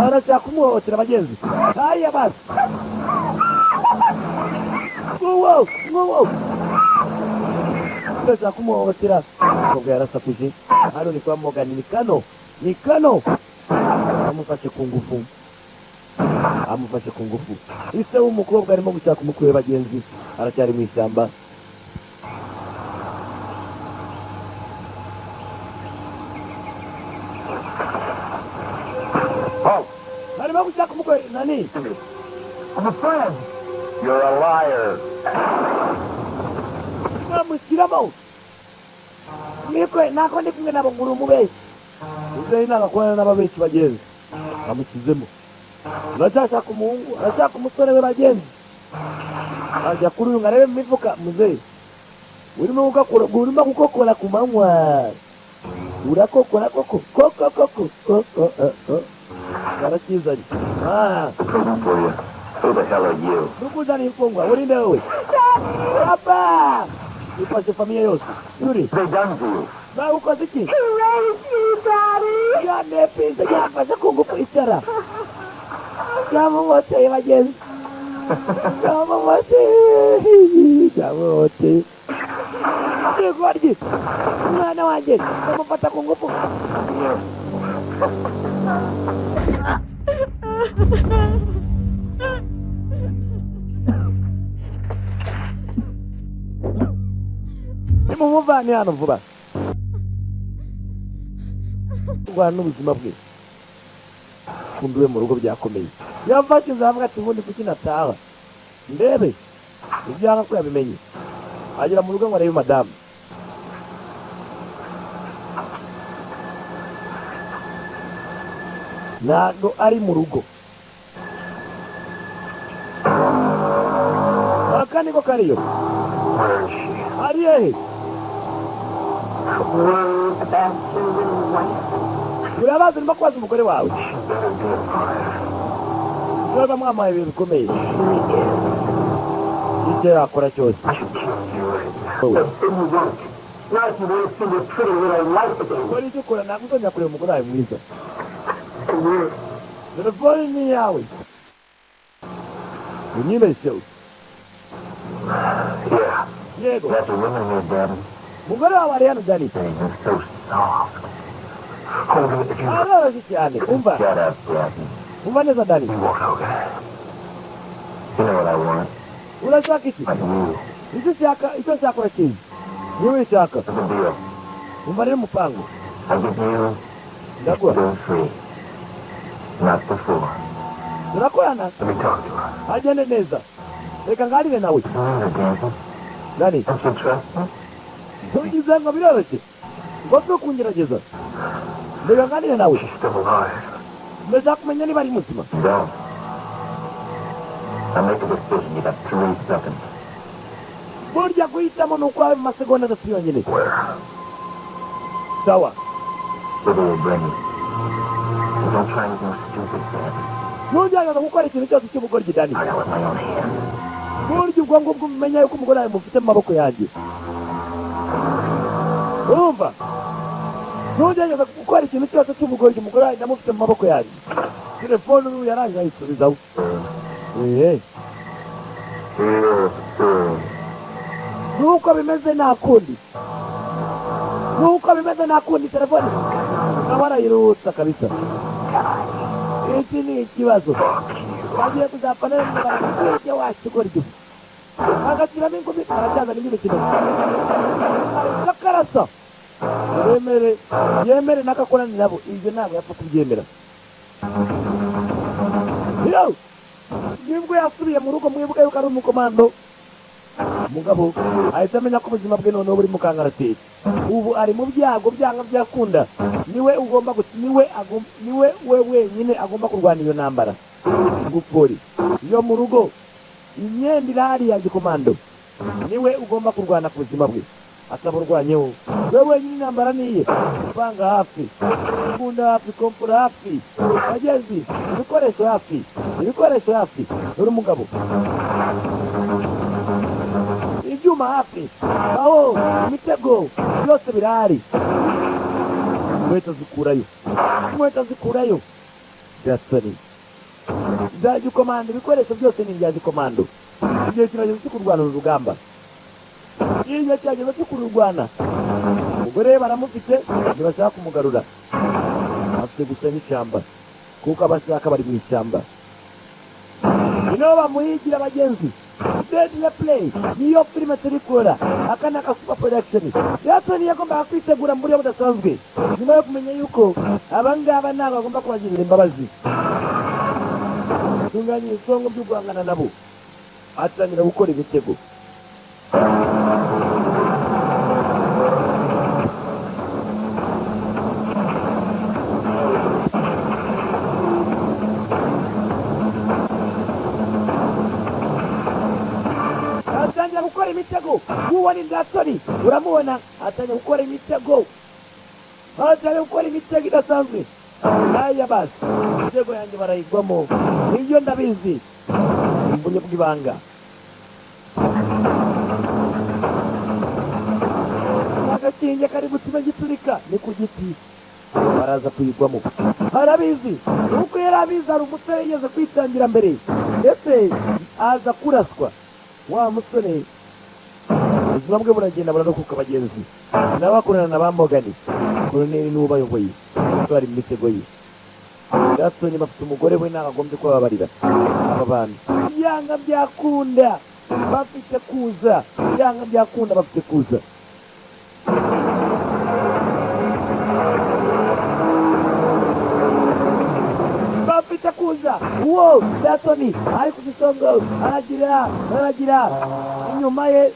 arashaka kumuhohotera. Bagenzi, hariya basi, nguwo nguwo, arashaka kumuhohotera. Umukobwa yarasakuje. Hano ni kwa Morgan, ni kano, ni kano. Amufashe ku ngufu, amufashe ku ngufu. Ise w'umukobwa arimo gushaka umukwe we. Bagenzi, aracyari mu ishyamba. Oh, Arimo gushaka umukwe nani. I'm a friend. You're a liar. Bamushyiramo nikwe nako ndi kumwe nabo. Ngura umubeshyi uzeyi, nagakorana n'ababeshyi. Bagenzi, bamushyizemo. Aracyashaka umuhungu, arashaka umusore we. Bagenzi, Ajya kuri uyu ngo arebe mu mifuka. Muzehe, urimo gukora, urimo gukokora ku manywa, urakokora koko koko koko koko, eh, eh. Barakizanye. Ah. The prison for you. Who the hell are you? Nukuzana imfungwa, urinde wowe? Papa ifashe famille yose yuri. They done to you? Bawukoze iki? Yanepinze, yafashe ku ngufu, icara cyamumoteye, bagenzi, cyamumoteye, cyamumoteye igoryi. Umwana wanjye bamufata ku ngufu. Nimumuvane hano vuba. Kurwana n'ubuzima bwe, kumbi we mu rugo byakomeye. Yafashe inzira, avuga ati: "Ubundi kuki nataha ndebe ibyanga?" Ko yabimenye, agera mu rugo ngo arebe madamu. Ntabwo ari mu rugo. Aka niko kariyo. Where is she? Ari hehe? Worried about your little wife? Urabaza, urimo kubaza umugore wawe. She better be alive. Niba mwamuhaye ibintu bikomeye. She is. Icyo yakora cyose. I should kill you right now. Wowe. But you won't. Not if you want to see your pretty little wife again. Kora icyo ukora, ntabwo uzongera kureba umugore wawe mwiza. You're Telefone ni iyawe, unyibeshyeho. Yeah. Yego. That's a woman here, Daddy. Umugore wawe ari hano, Dani. Thing is so soft. Hold it if you Aroroshye cyane, umva. Shut up, Jackie. Umva neza, Dani. You won't Hogan. You know what I want? Urashaka iki? Like you. Icyo ushaka, icyo nshaka urakizi, niwe ushaka. It's a deal. Umva rero umupango. I give you Ndaguha. go free. Not before. Turakorana. Let me talk to her. Agende neza, reka nganire nawe. Surrender, Danton. Dani. Don't you trust me? Ntugize ngo biroroshye ngo byo kungerageza. Reka nganire nawe. She's still alive. Ndashaka kumenya niba ari muzima. You don't. Now make a decision. You got 3 seconds. Burya guhitamo ni ukwawe mu masegonda 3 yonyine. Where? Sawa. Where they will bring you. And don't try anything stupid, Danton. Ntugerageza gukora ikintu cyose cy'ubugoryi, Dani. I got with my own hands. Burya ubwo ngubwo umenya yuko umugore wawe mufite mu maboko yanjye. Urumva, ntugerageza gukora ikintu cyose cy'ubugoryi, umugore wawe ndamufite mu maboko yanjye. Telefone ubu yarangije, ayisubizaho. Eee. Real soon. Nuko bimeze, nta kundi, nuko bimeze, nta kundi. Telefone nawe arayiruhutsa kabisa. Iki ni ikibazo bagiye kuzapfa nawe. Wa kigoryi agashyiramo ingumi, aracyaza n'indi mikino akarasa. Yemere, yemere n'akakorana nabo, ibyo ntabwo yapfa kubyemera. Yo! Nibwo yasubiye mu rugo. Mwibuka yuko ari umukomando. Umugabo ahita amenya ko ubuzima bwe noneho buri mu kangaratete. Ubu ari mu byago, byanga byakunda niwe ugomba niwe niwe we wenyine agomba kurwana iyo ntambara. Gupori iyo mu rugo, imyenda irahari ya gikomando, niwe ugomba kurwana ku buzima bwe. Asaba urwanyeho we wenyine, intambara niye. Banga hafi, imbunda hafi, kompura hafi, bagezi, ibikoresho hafi, ibikoresho hafi. Dore umugabo, ibyuma hafi aho, imitego byose birahari. Inkweto zikurayo, inkweto zikurayo. Gasani bya gikomando, ibikoresho byose ni ibya gikomando. Igihe kirageze cyo kurwana uru rugamba, igihe kirageze cyo kururwana. Umugore we baramufite, ntibashaka kumugarura, afite gusa n'ishyamba, kuko abashaka bari mu ishyamba, ni nabo bamuhigira. Bagenzi, Deadly Prey niyo filime turi kora. Aka ni aka Super Production. Jason yagombaga kwitegura mu buryo budasanzwe nyuma yo kumenya yuko abangaba ntabwo bagomba kubagirira imbabazi. Tunganya ibisongo byo guhangana nabo, atangira gukora ibitego. Imitego. Uwo ni Datoni, uramubona atangiye gukora imitego, atangiye gukora imitego idasanzwe. Aya basi, imitego yanjye barayigwamo, nibyo ndabizi, uburyo bw'ibanga. Agakinge kari gutuma giturika ni ku giti, baraza kuyigwamo. Arabizi nuko yari abizi. Hari umusore yigeze kwitangira mbere, ndetse aza kuraswa. Wa musore ubuzima bwe buragenda burarokoka. Bagenzi n'abakorana na ba Morgan, koloneli niwe ubayoboye. Umusore ari mu mitego ye. Gaston bafite umugore we, ntabagombye kubabarira aba bantu. Byanga byakunda bafite kuza, byanga byakunda bafite kuza. Bafite kuza. Uwo Datoni ari ku gisongo, aragira aragira inyuma ye,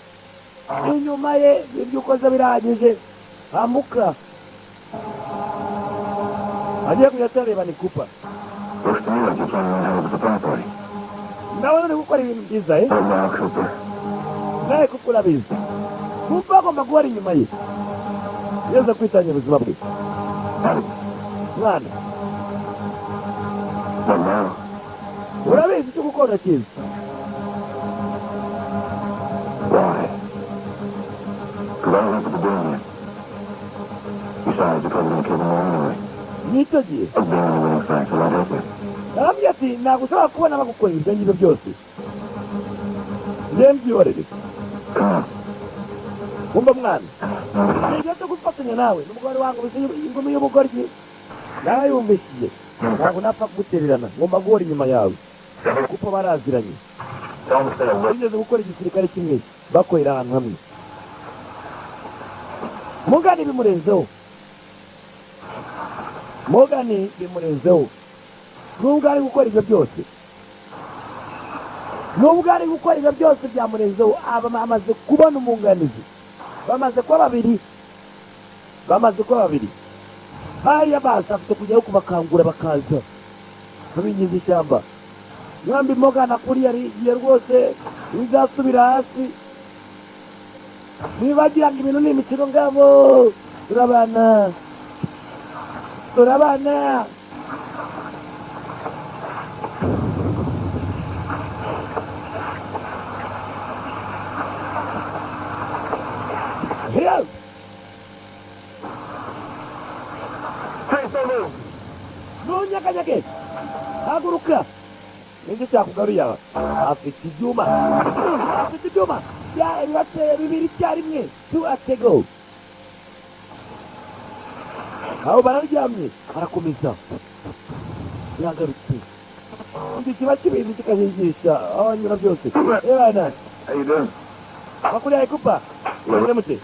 inyuma ye. Ibyo ukoze birahagije, amuka agiye kujya atareba ni Cooper. Looks to me like you're planning on having a surprise party. Ndabona uri gukora ibintu byiza, eh? Right now, Cooper. Nawe kuko urabizi, Cooper agomba guhora inyuma ye, yeza kwitangira ubuzima bwe, mwana. What now? Urabizi icyo gukora, urakizi. Why? Because I don't like what they're doing here. Besides, you're probably gonna kill them all anyway. Nicyo gihe. I'll be on the winning side, so I'll help you. Arambwira ati ntabwo ushobora kubona bagukorera ibyo ngibyo byose, njye mbyihorere. Come on. Wumva mwana, ni igihe cyo gufatanya nawe n'umugore wangu. Ingumi y'ubugoryi narayumvishije, ntabwo napfa kugutererana, ngomba guhora inyuma yawe kuko baraziranye. Tell them to stay away. Bigeze gukora igisirikare kimwe, bakorera ahantu hamwe. Morgan bimurenzeho, Morgan bimurenzeho. Nubwo ari gukora ibyo byose, nubwo ari gukora ibyo byose, byamurenzeho. Aba amaze kubona umwunganizi, bamaze kuba babiri, bamaze kuba babiri. Hariya basi afite kujyayo kubakangura, bakaza babinjiza ishyamba. Mwambi Morgan akuriye arigiye rwose bizasubira hasi. Nibagira ngo ibintu ni imikino, ngabo turabana, turabana. Here! Trace, don't move. Ntunyeganyege, haguruka. Nicyo cyakugaruye aha. Afite ibyuma, afite ibyuma bibateye bibiri icyarimwe, tu atego. Aho bararyamye, barakomeza. Yagarutse, iki kiba kibizi kikahigisha aho anyura byose. Ebana. How you doing? Amakuru yawe, Cooper? Mumeze mute?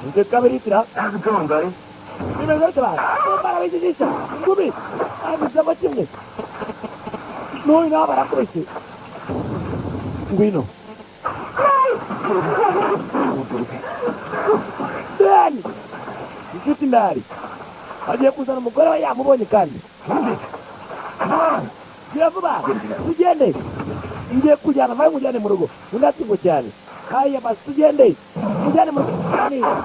Nze kabiritira. How's it going, buddy? Bimeze bite bana? Barabijijisha ingumi, abizamo kimwe n'uyu nawe barakubise. Ngwino Dani, inshuti ndari agiye kuzana umugore we, yamubonye kandi. Gira vuba tugende, ngiye kujyana nawe, nkujyane mu rugo. Undi ati ngo cyane. Haya basi, tugende mujyane mu rugo.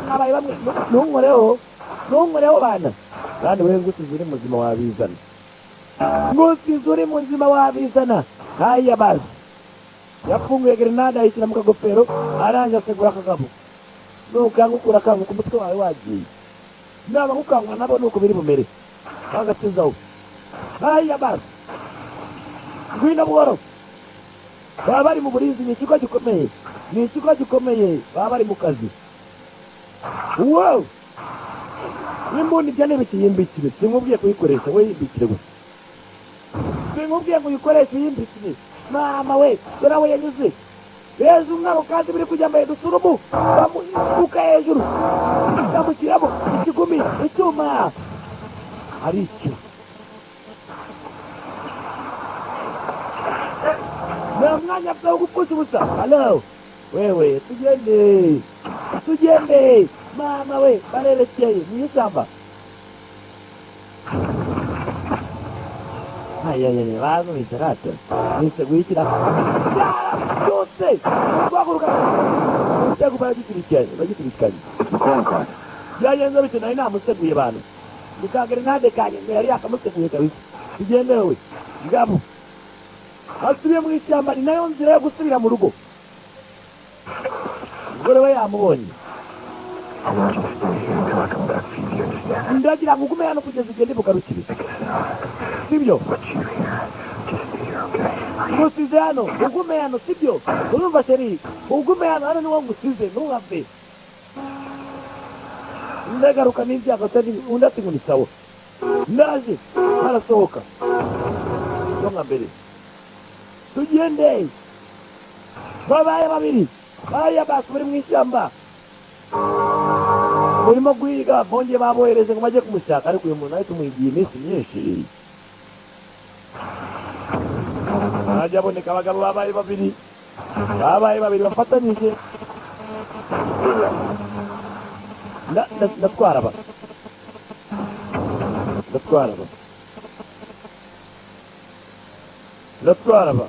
Mwabaye bamwe. Ntunkoreho, ntunkoreho bana. Kandi wewe ngusize uri muzima wabizana, ngusize uri muzima wabizana. Haya basi, yafunguye grenade ayishyira mu kagofero, arangije asegura akagabo. Nukangukura akanguka umutwe wawe wagiye, naba gukangura nabo nuko biri bumere bagatuzaho. Haya basi, ngwino buhoro. Baba bari mu burinzi, ni ikigo gikomeye, ni ikigo gikomeye, baba bari mu kazi. Wow, n'imbunda ibyo ntibikiyimbikire, sinkubwiye kuyikoresha, we yimbikire gusa. Sinkubwiye ngo uyikoreshe, uyimbikire. Mama we, dore aho yanyuze hejuru mwabo, kandi biri kujya mbere dusurumu bamubuka hejuru, bamushyiramo ikigumi, icyuma ari icyo. Nta mwanya afite wo gupfusha ubusa. Halo wewe, tugende, tugende. Mama we, barerekeye mu ishyamba. Ayayaya bazumvise rata niteguye byose guhaguruka umutego baragikurikiranye bagikurikiranye. It's McClellan card. Byagenze bite? Nari namuseguye abantu ni ka grenade kanjye ngo yari yakamuseguye kabisa. Tugende wowe ngabo asubiye mu ishyamba, ni nayo nzira yo gusubira mu rugo. Umugore we yamubonye. I want you to stay here until I come back for you. Do you understand? Ndagira ngo ugume hano kugeza igihe ndibugarukire, sibyo? But you here. Just stay here, okay? Ngusize hano, ugume hano, sibyo? Urumva chérie, ugume hano, hano niwo ngusize, ntuhave. Ndagaruka n'ibyago atari undi ati ngo ni sawa. Ndaje arasohoka yo nka mbere. Tugende, babaye babiri bariya basi bari mu ishyamba burimo guhiga, bongeye babohereje ngo bajye kumushaka, ariko uyu muntu ahita umuhigiye iminsi myinshi ntajya aboneka. Abagabo babaye babiri, babaye babiri bafatanyije. Ndatwara aba, ndatwara aba, ndatwara aba.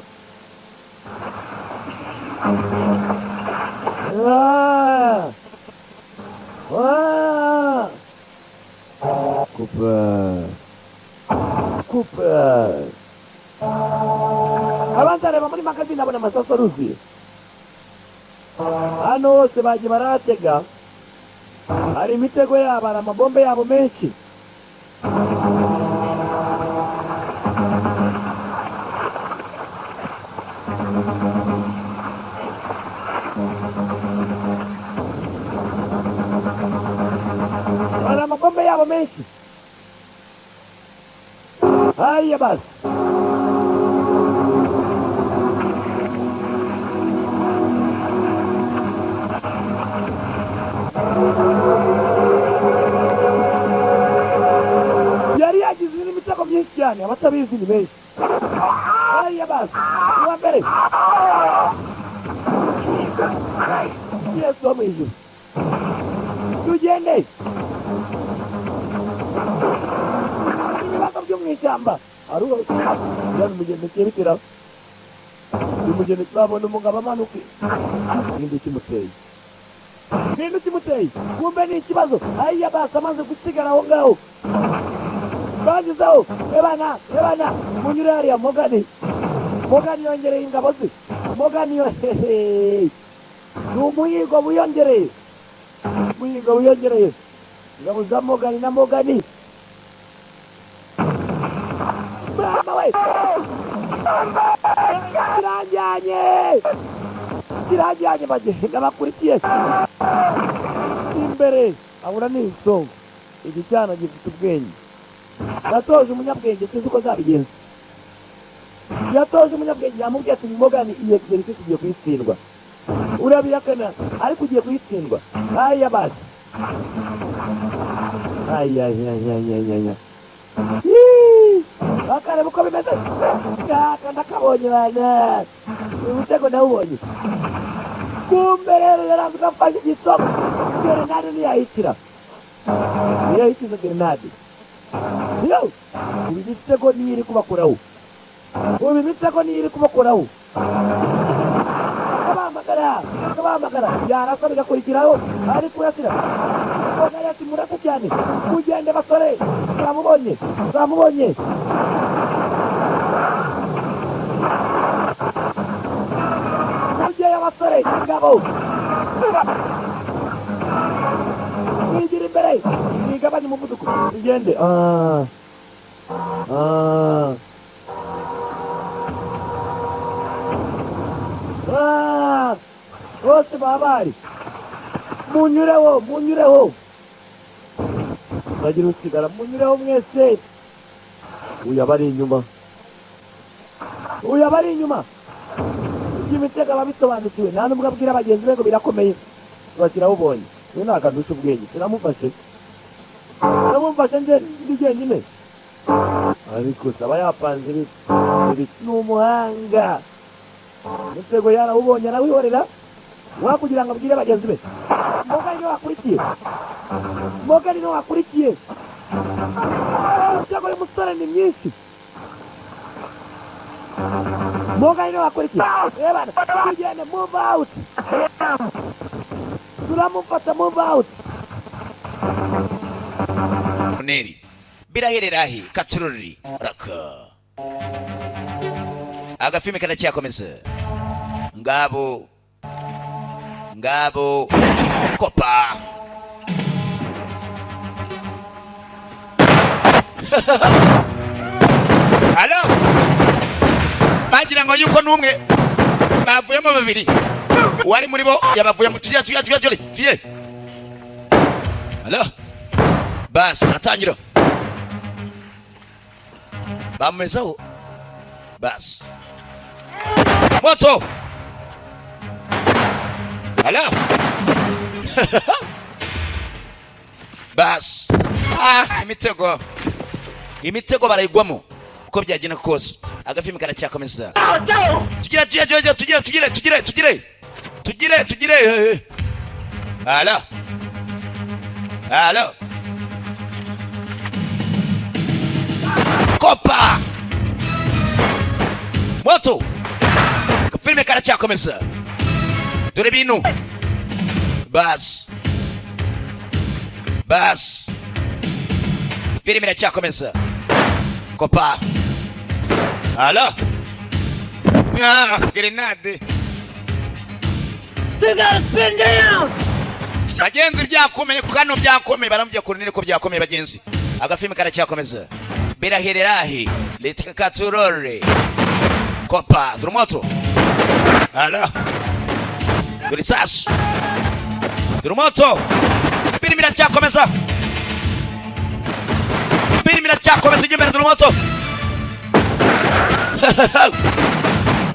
Ah! Ah! Cooper. Cooper. Abanza areba muri magazine abona amasasu aruzuye. Hano hose bagiye baratega, hari imitego yabo, hari amabombe yabo menshi. Hari amabombe yabo menshi. Haya basi. Yari yagize n'imitego myinshi cyane, abatabizi ni benshi. Haya basi. Uwa mbere. Yesu wo mu ijuru. Tugende. Ibibazo byo mu ishyamba. Aruba bimugendekeye bitera. Bimugendekeye babona umugabo amanuka. Ninde kimuteye? Ninde kimuteye? Kumbe ni ikibazo. Haya basi amaze gusigara aho ngaho. Bagezeho, ebana, ebana, munyure hariya Mogani. Mogani yongereye ingabo ze. Mogani yongereye. Ni umuhigo wiyongereye. Umuhigo wiyongereye. Ingabo za Mogani na Mogani. Mama we! Kirajyanye! Kirajyanye bagenda bakurikiye. Imbere abura n'isongo. Iki cyana gifite ubwenge. Yatoje umunyabwenge, sinzi uko azabigenza. Yatoje umunyabwenge, yamubwiye ati Mogani iyi exercice ugiye kuyitsindwa. Urabihakana ariko ugiye kuyitsindwa. Haya basi. Aya ya ya ya ya ya. Bakareba uko bimeze. Kaka ndakabonye bana. Uyu mutego ndawubonye. Kumbe rero yaravuga ko afashe igisoko. Grenade ntiyayitira. Ntiyayitiza grenade. Yo! Ubu imitego niyo iri kubakoraho. Ubu imitego niyo iri kubakoraho. Akabahamagara, akabahamagara. Yarasa bigakurikiraho, ari kurasira. Mogani ati murasa cyane. Mugende basore. Zamubonye, zamubonye. Mugeyo basore, ingabo. Mwigira imbere. Mwigabanye umuvuduko. Tugende. Ah. Ah. Ah. Bose babaye. Munyureho, munyureho. Bagira usigara, munyureho mwese. Uyu abari inyuma. Uyu abari inyuma. Iby'imitego ababisobanukiwe, nta n'ubwo abwira bagenzi be ngo birakomeye. Bakirawubonye. Uyu ni akandusha ubwenge. Turamufashe. Turamufashe nje ndi jyenyine. Ariko saba yapanze ibi ni umuhanga. Umutego yarawubonye arawihorera. Wakugira ngo abwire bagenzi be. Mogani niwe wakurikiye. Mogani niwe wakurikiye. Imitego y'umusore ni myinshi. Morgan wakora iki? Ebana, tugende, move out, turamufata, move out. Neri biraherera he? Katururi raka, agafilme karacyakomeza. Ngabo ngabo, kopa. Halo, bagira ngo yuko n'umwe bavuyemo babiri, uwari muri bo yabavuyemo. Tujye, tujye, tujye, tujye, tujye. Halo, basi aratangira bamumezaho, basi moto. Halo, basi, ah, imitego, imitego barayigwamo uko byagenda kose. Agafilme karacyakomeza. Tugire, tugire, tugire, tugire, tugire, tugire, tugire, tugire, tugire. Halo, halo, kopa moto. Agafilme karacyakomeza. Dore bintu, basi, basi, filime iracyakomeza. Kopa. Halo. Ah, grenade. You gotta spin down! Bagenzi, byakomeye kano, byakomeye. Baramubwiye koroneli ko byakomeye. Bagenzi, agafilme karacyakomeza. Birahererahe? Reka katurore. Kopa, dore moto. Halo, dore isasu, dore moto. Filime iracyakomeza, filime iracyakomeza. Ijya imbere, dore moto.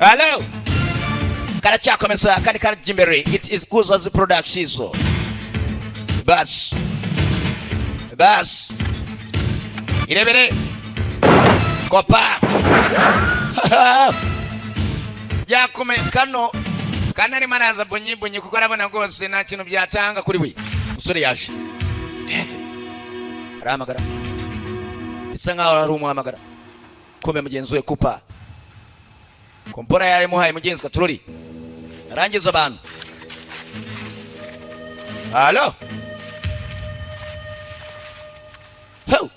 Halo, karacyakomeza kandi karajya imbere. It is Guzazi Productions. Bas, bas, irebere. Kopa, byakomeye kano kana. Arimo araza bunyi bunyi kuko arabona rwose nta kintu byatanga kuri we. Umusore yaje arahamagara, bisa nkaho ari umuhamagara. Kumbe mugenzi we kupa kompora yarimuhaye. Mugenzi katurori arangiza abantu. Halo. Ho.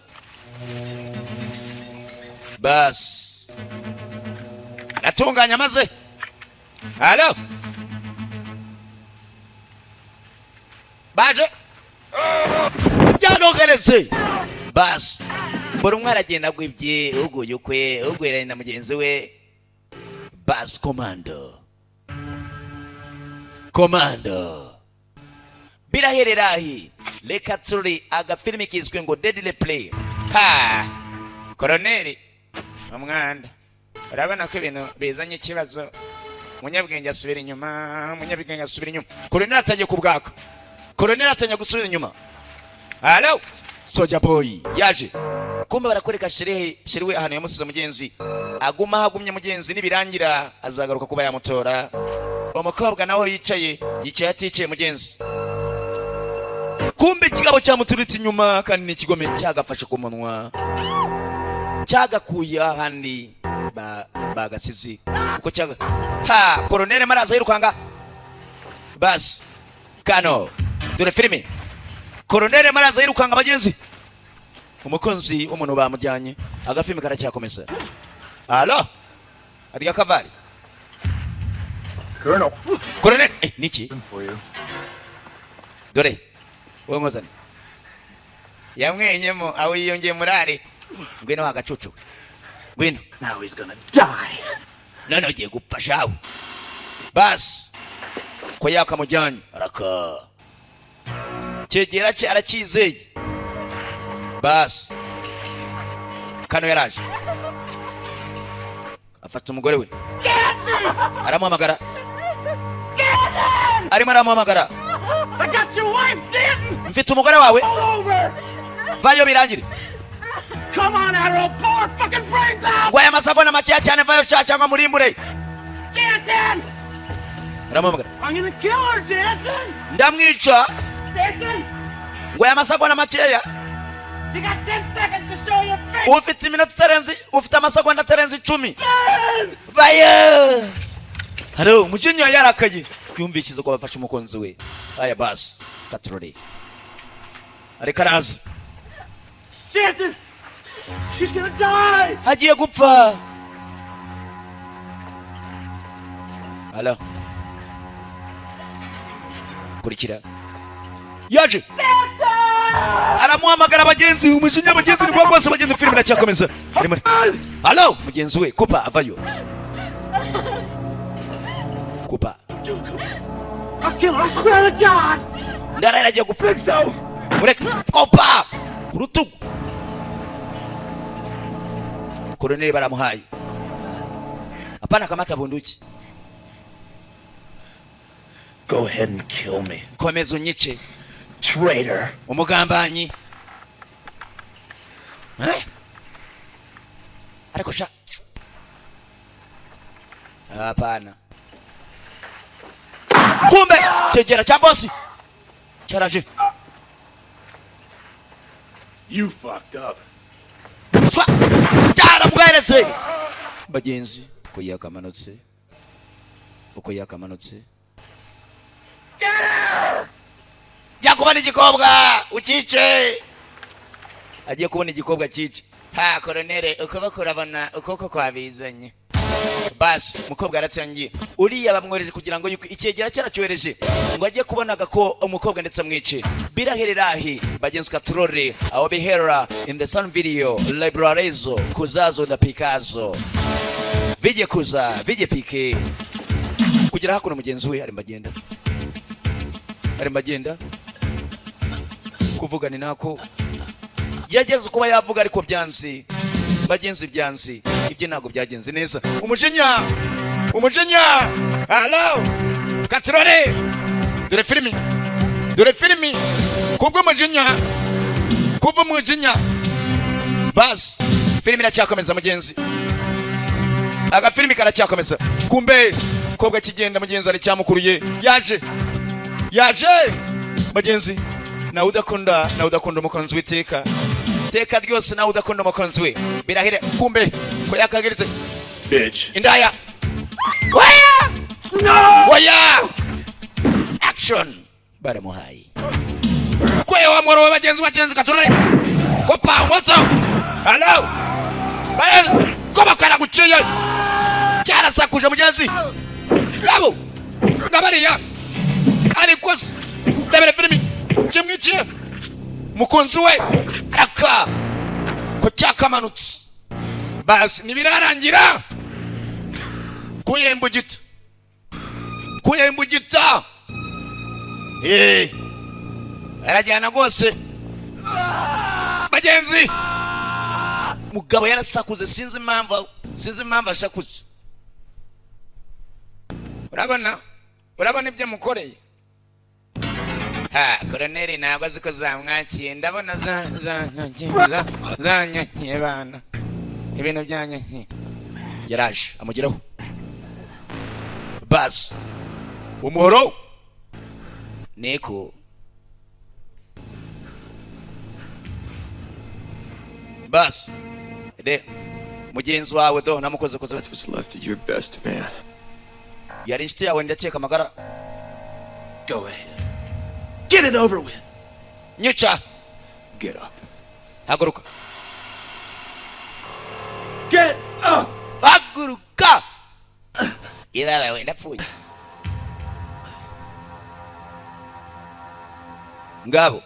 Bas, aratunganya maze. Halo, baje byanogeretse. Bas, buri umwe aragenda agwibye, uguye ukwe, ugweranye na mugenzi we. Bas, komando, komando, birahererahi? Reka turi agafilimi kiswe ngo Deadly Play. Ha, koroneri umwanda, urabona ko ibintu bizanye ikibazo. Umunyabwenge asubira inyuma, umunyabwenge asubira inyuma. Koroneri atangiye kubwaka, koroneri atangiye gusubira inyuma. Halo, soja boy yaje. Kumbe barakwereka sherehe sheriwe ahantu yamusize mugenzi, aguma hagumye mugenzi, nibirangira azagaruka kuba yamutora. Umukobwa nawe yicaye, yicaye aticaye mugenzi. Kumbe ikigabo cyamuturutse inyuma kandi ni ikigome, cyagafashe ku munwa, cyagakuye ahandi bagasizi kuko cyaga. Ha, koroneri maraza yirukanga. Basi kano, dore filime. Koroneri maraza yirukanga bagenzi, umukunzi w'umuntu bamujyanye. Agafilme karacyakomeza. Halo, adiga kavari. Colonel. Koroneri, niki? For you. Dore wowe nkozane yamwenyemo aho yiyongeye murari. Ngwino hagacucu, ngwino. Now he's gonna die. None ugiye gupfa shawe. Basi ko yakamujyanye, araka cyegera cye aracyizeye. Basi kano yaraje afata umugore we, aramuhamagara, arimo aramuhamagara. I got your wife, Danton! Mfite umugore wawe. All over! Vayo birangire. Come on, Arrow! Pour fucking brains out! Ngo aya masegonda makeya cyane, vayo sha cyangwa murimbure. Danton! Aramuhamagara. I'm gonna kill her, Danton! Ndamwica. Danton! Ngo aya masegonda makeya. You got 10 seconds to show your face. Ufite iminota itarenze, ufite amasegonda atarenze 10. Vayo haro. Umujinya yarakaye, yumvishije ko bafashe umukunzi we. Aya basi, katurore, ariko araza. Stanton! She's gonna die! Agiye gupfa. Halo, kurikira, yaje aramuhamagara. Abagenzi, umujinya, abagenzi ni rwose. Abagenzi, filime iracyakomeza. Ari muri halo, mugenzi we kupa avayo kupa. I'll kill her, I swear to God! Ndarahira agiye gupfa. Mureke kopa ku rutugu. Koloneli baramuhaye. Hapana, kamata bunduki. Go ahead and kill me. Komeza unyice. Traitor. Umugambanyi. Eh? Ariko sha, hapana. Kumbe chegera cha bosi cyaraje. You fucked up. Swa cyaramweretse bagenzi uko yakamanutse, uko yakamanutse. Jya kubona igikobwa ukice. Agiye kubona igikobwa cyice. Ha, koronere, ukuboko urabona ukuboko kwabizanye. Basi umukobwa yaratangiye. Uriya bamwohereje kugira ngo yuko icyegera cyaracyohereje ngo ajye kubonaga ko umukobwa ndetse amwice. Biraherera ahi, bagenzi, katurore aho bihera. In the sun video librarezo kuzazo na Picasso vije kuza vije pike kugera hakuno. Mugenzi we arimo agenda, arimo agenda kuvugana nako yageze kuba yavuga, ariko byanze bagenzi, byanze. Ibyo ntabwo byagenze neza. Umujinya, umujinya. Halo, katurore, dore filimi, dore filimi. Kubw'umujinya, kubw'umujinya. Basi filimi iracyakomeza mugenzi, agafilimi karacyakomeza. Kumbe kobwa kigenda, mugenzi, ari cyamukuruye. Yaje, yaje mugenzi. Nawe udakunda, nawe udakunda umukunzi w'iteka teka ryose, nawe udakunda umukunzi we, birahire. Kumbe ko yakagiritse. Bitch. Indaya. Waya waya, action baramuhaye kwewa mworo we. Bagenzi, bagenzi, katurare kopa moto. Hello bagenzi, kopa karaguciye, cyarasakuje mugenzi. Ngabo ngabariya, ariko se ndebere filimi kimwiciye mukunzi we. Araka ko cyakamanutse. Basi ntibirarangira. Kuyembugita, kuyembugita, eh, arajyana rwose bagenzi. Mugabo yarasakuze, sinzi impamvu, sinzi impamvu ashakuze. Urabona, urabona ibyo mukoreye. Ha, koroneri ntabwo azi ko zamwakiye. Ndabona za za za zanyakiye bana, ibintu byanyakiye. Yaraje amugeraho. Basi umuhoro niko basi de mugenzi wawe do namukoze koze. That's what's left of your best man. Yari inshuti yawe, ndakeka amagara. Go ahead. Get it over with. Nyica. Get up. Haguruka. Get up! Haguruka. Ibaba we, ndapfuye. Ngabo.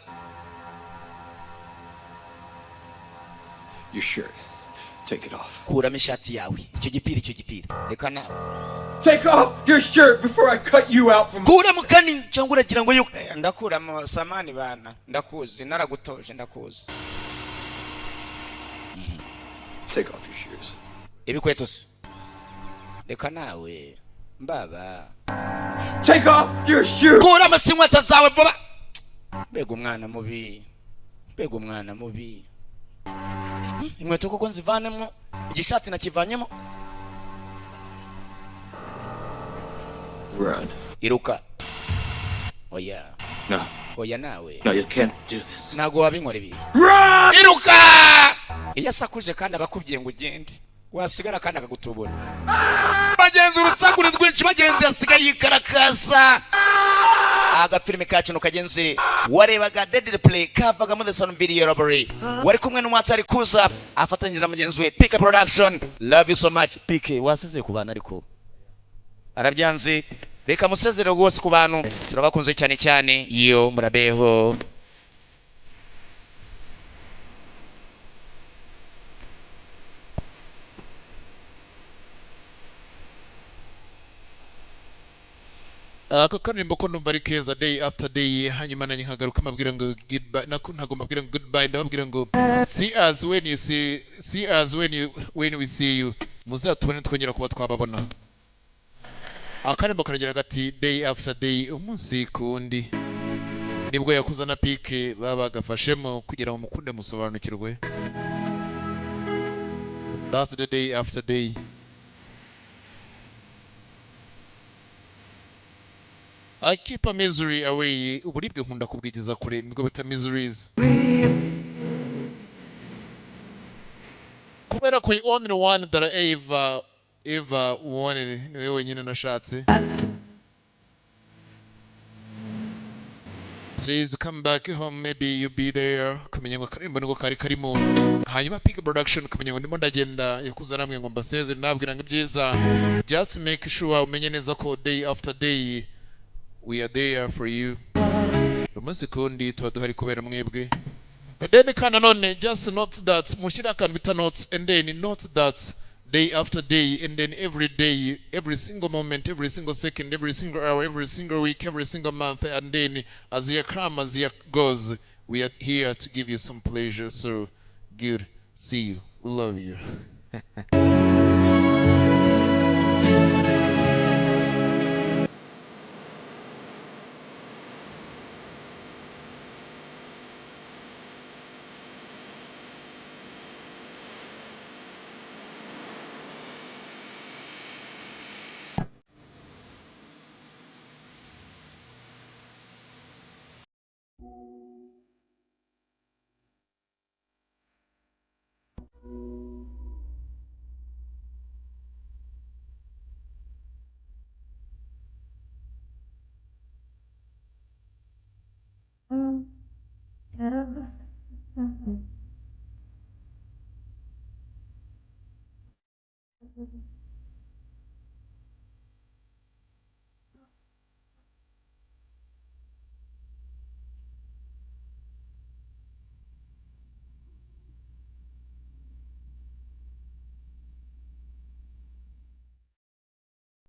Your shirt. Take it off. Kuramo ishati yawe, icyo gipira, icyo gipira, reka nawe. Take off your shirt before I cut you out from. Kuramo kani cyangwa uragira ngo yuko ndakuramo samani bana. Ndakuzi, naragutoje, ndakuzi. Take off your shoes. Ibikweto se, reka nawe mbaba. Take off your shoes. Kuramo si inkweto zawe vuba. Mbega umwana mubi, mbega umwana mubi. Inkweto koko nzivanemo? Igishati nakivanyemo. Run. Iruka. Oya. No. Oya nawe. No, you can't do this. Ntabwo wabinkora ibi. Run! Iruka! Iyo asakuje kandi abakubwiye ngo ugende, wasigara kandi akagutubura. Bagenzi, urusaku ni rwinshi. Bagenzi, yasigaye yikarakasa. Agafilime kacu kagenzi warebaga Deadly Prey kavaga muri The Son Video Library, wari kumwe n'umwatari kuza afatanyije na mugenzi we PK Production. Love you so much, PK. Wasezeye ku bantu ariko arabyanze. Reka musezere rwose ku bantu, turabakunze cyane cyane. Iyo murabeho. Aka karirimbo ko numva ari keza, Day After Day. Hanyuma nanjye nkagaruka mbabwira ngo goodbye. Nako ntabwo mbabwira ngo goodbye, ndababwira ngo see us when you see, see us when you, when we see you. Muzatubone twongera kuba twababona. Akaririmbo karagira gati "Day after day", umunsi ku wundi. Nibwo yakuza na PK baba bagafashemo kugira ngo mukunde musobanukirwe. That's the day after day. I keep a misery away. Uburibwe nkunda kubwigeza kure, nibwo bita miseries. Kubera ko only one that I ever ever wanted, niwe wenyine nashatse. Please come back home, maybe you be there. Kumenya ngo akaririmbo niko kari karimo. Hanyuma PK Production, kumenya ngo ndimo ndagenda yakuza namwe ngo mbasezere, nabwira ngo ibyiza. Just make sure umenye neza ko day after day we are there for you. Umunsi kundi tuba duhari kubera mwebwe. And then kandi nanone just note that, mushyire akantu bita notes, and then note that day after day and then every day, every single moment, every single second, every single hour, every single week, every single month, and then as year come, as year goes, we are here to give you some pleasure. So good, see you, we love you.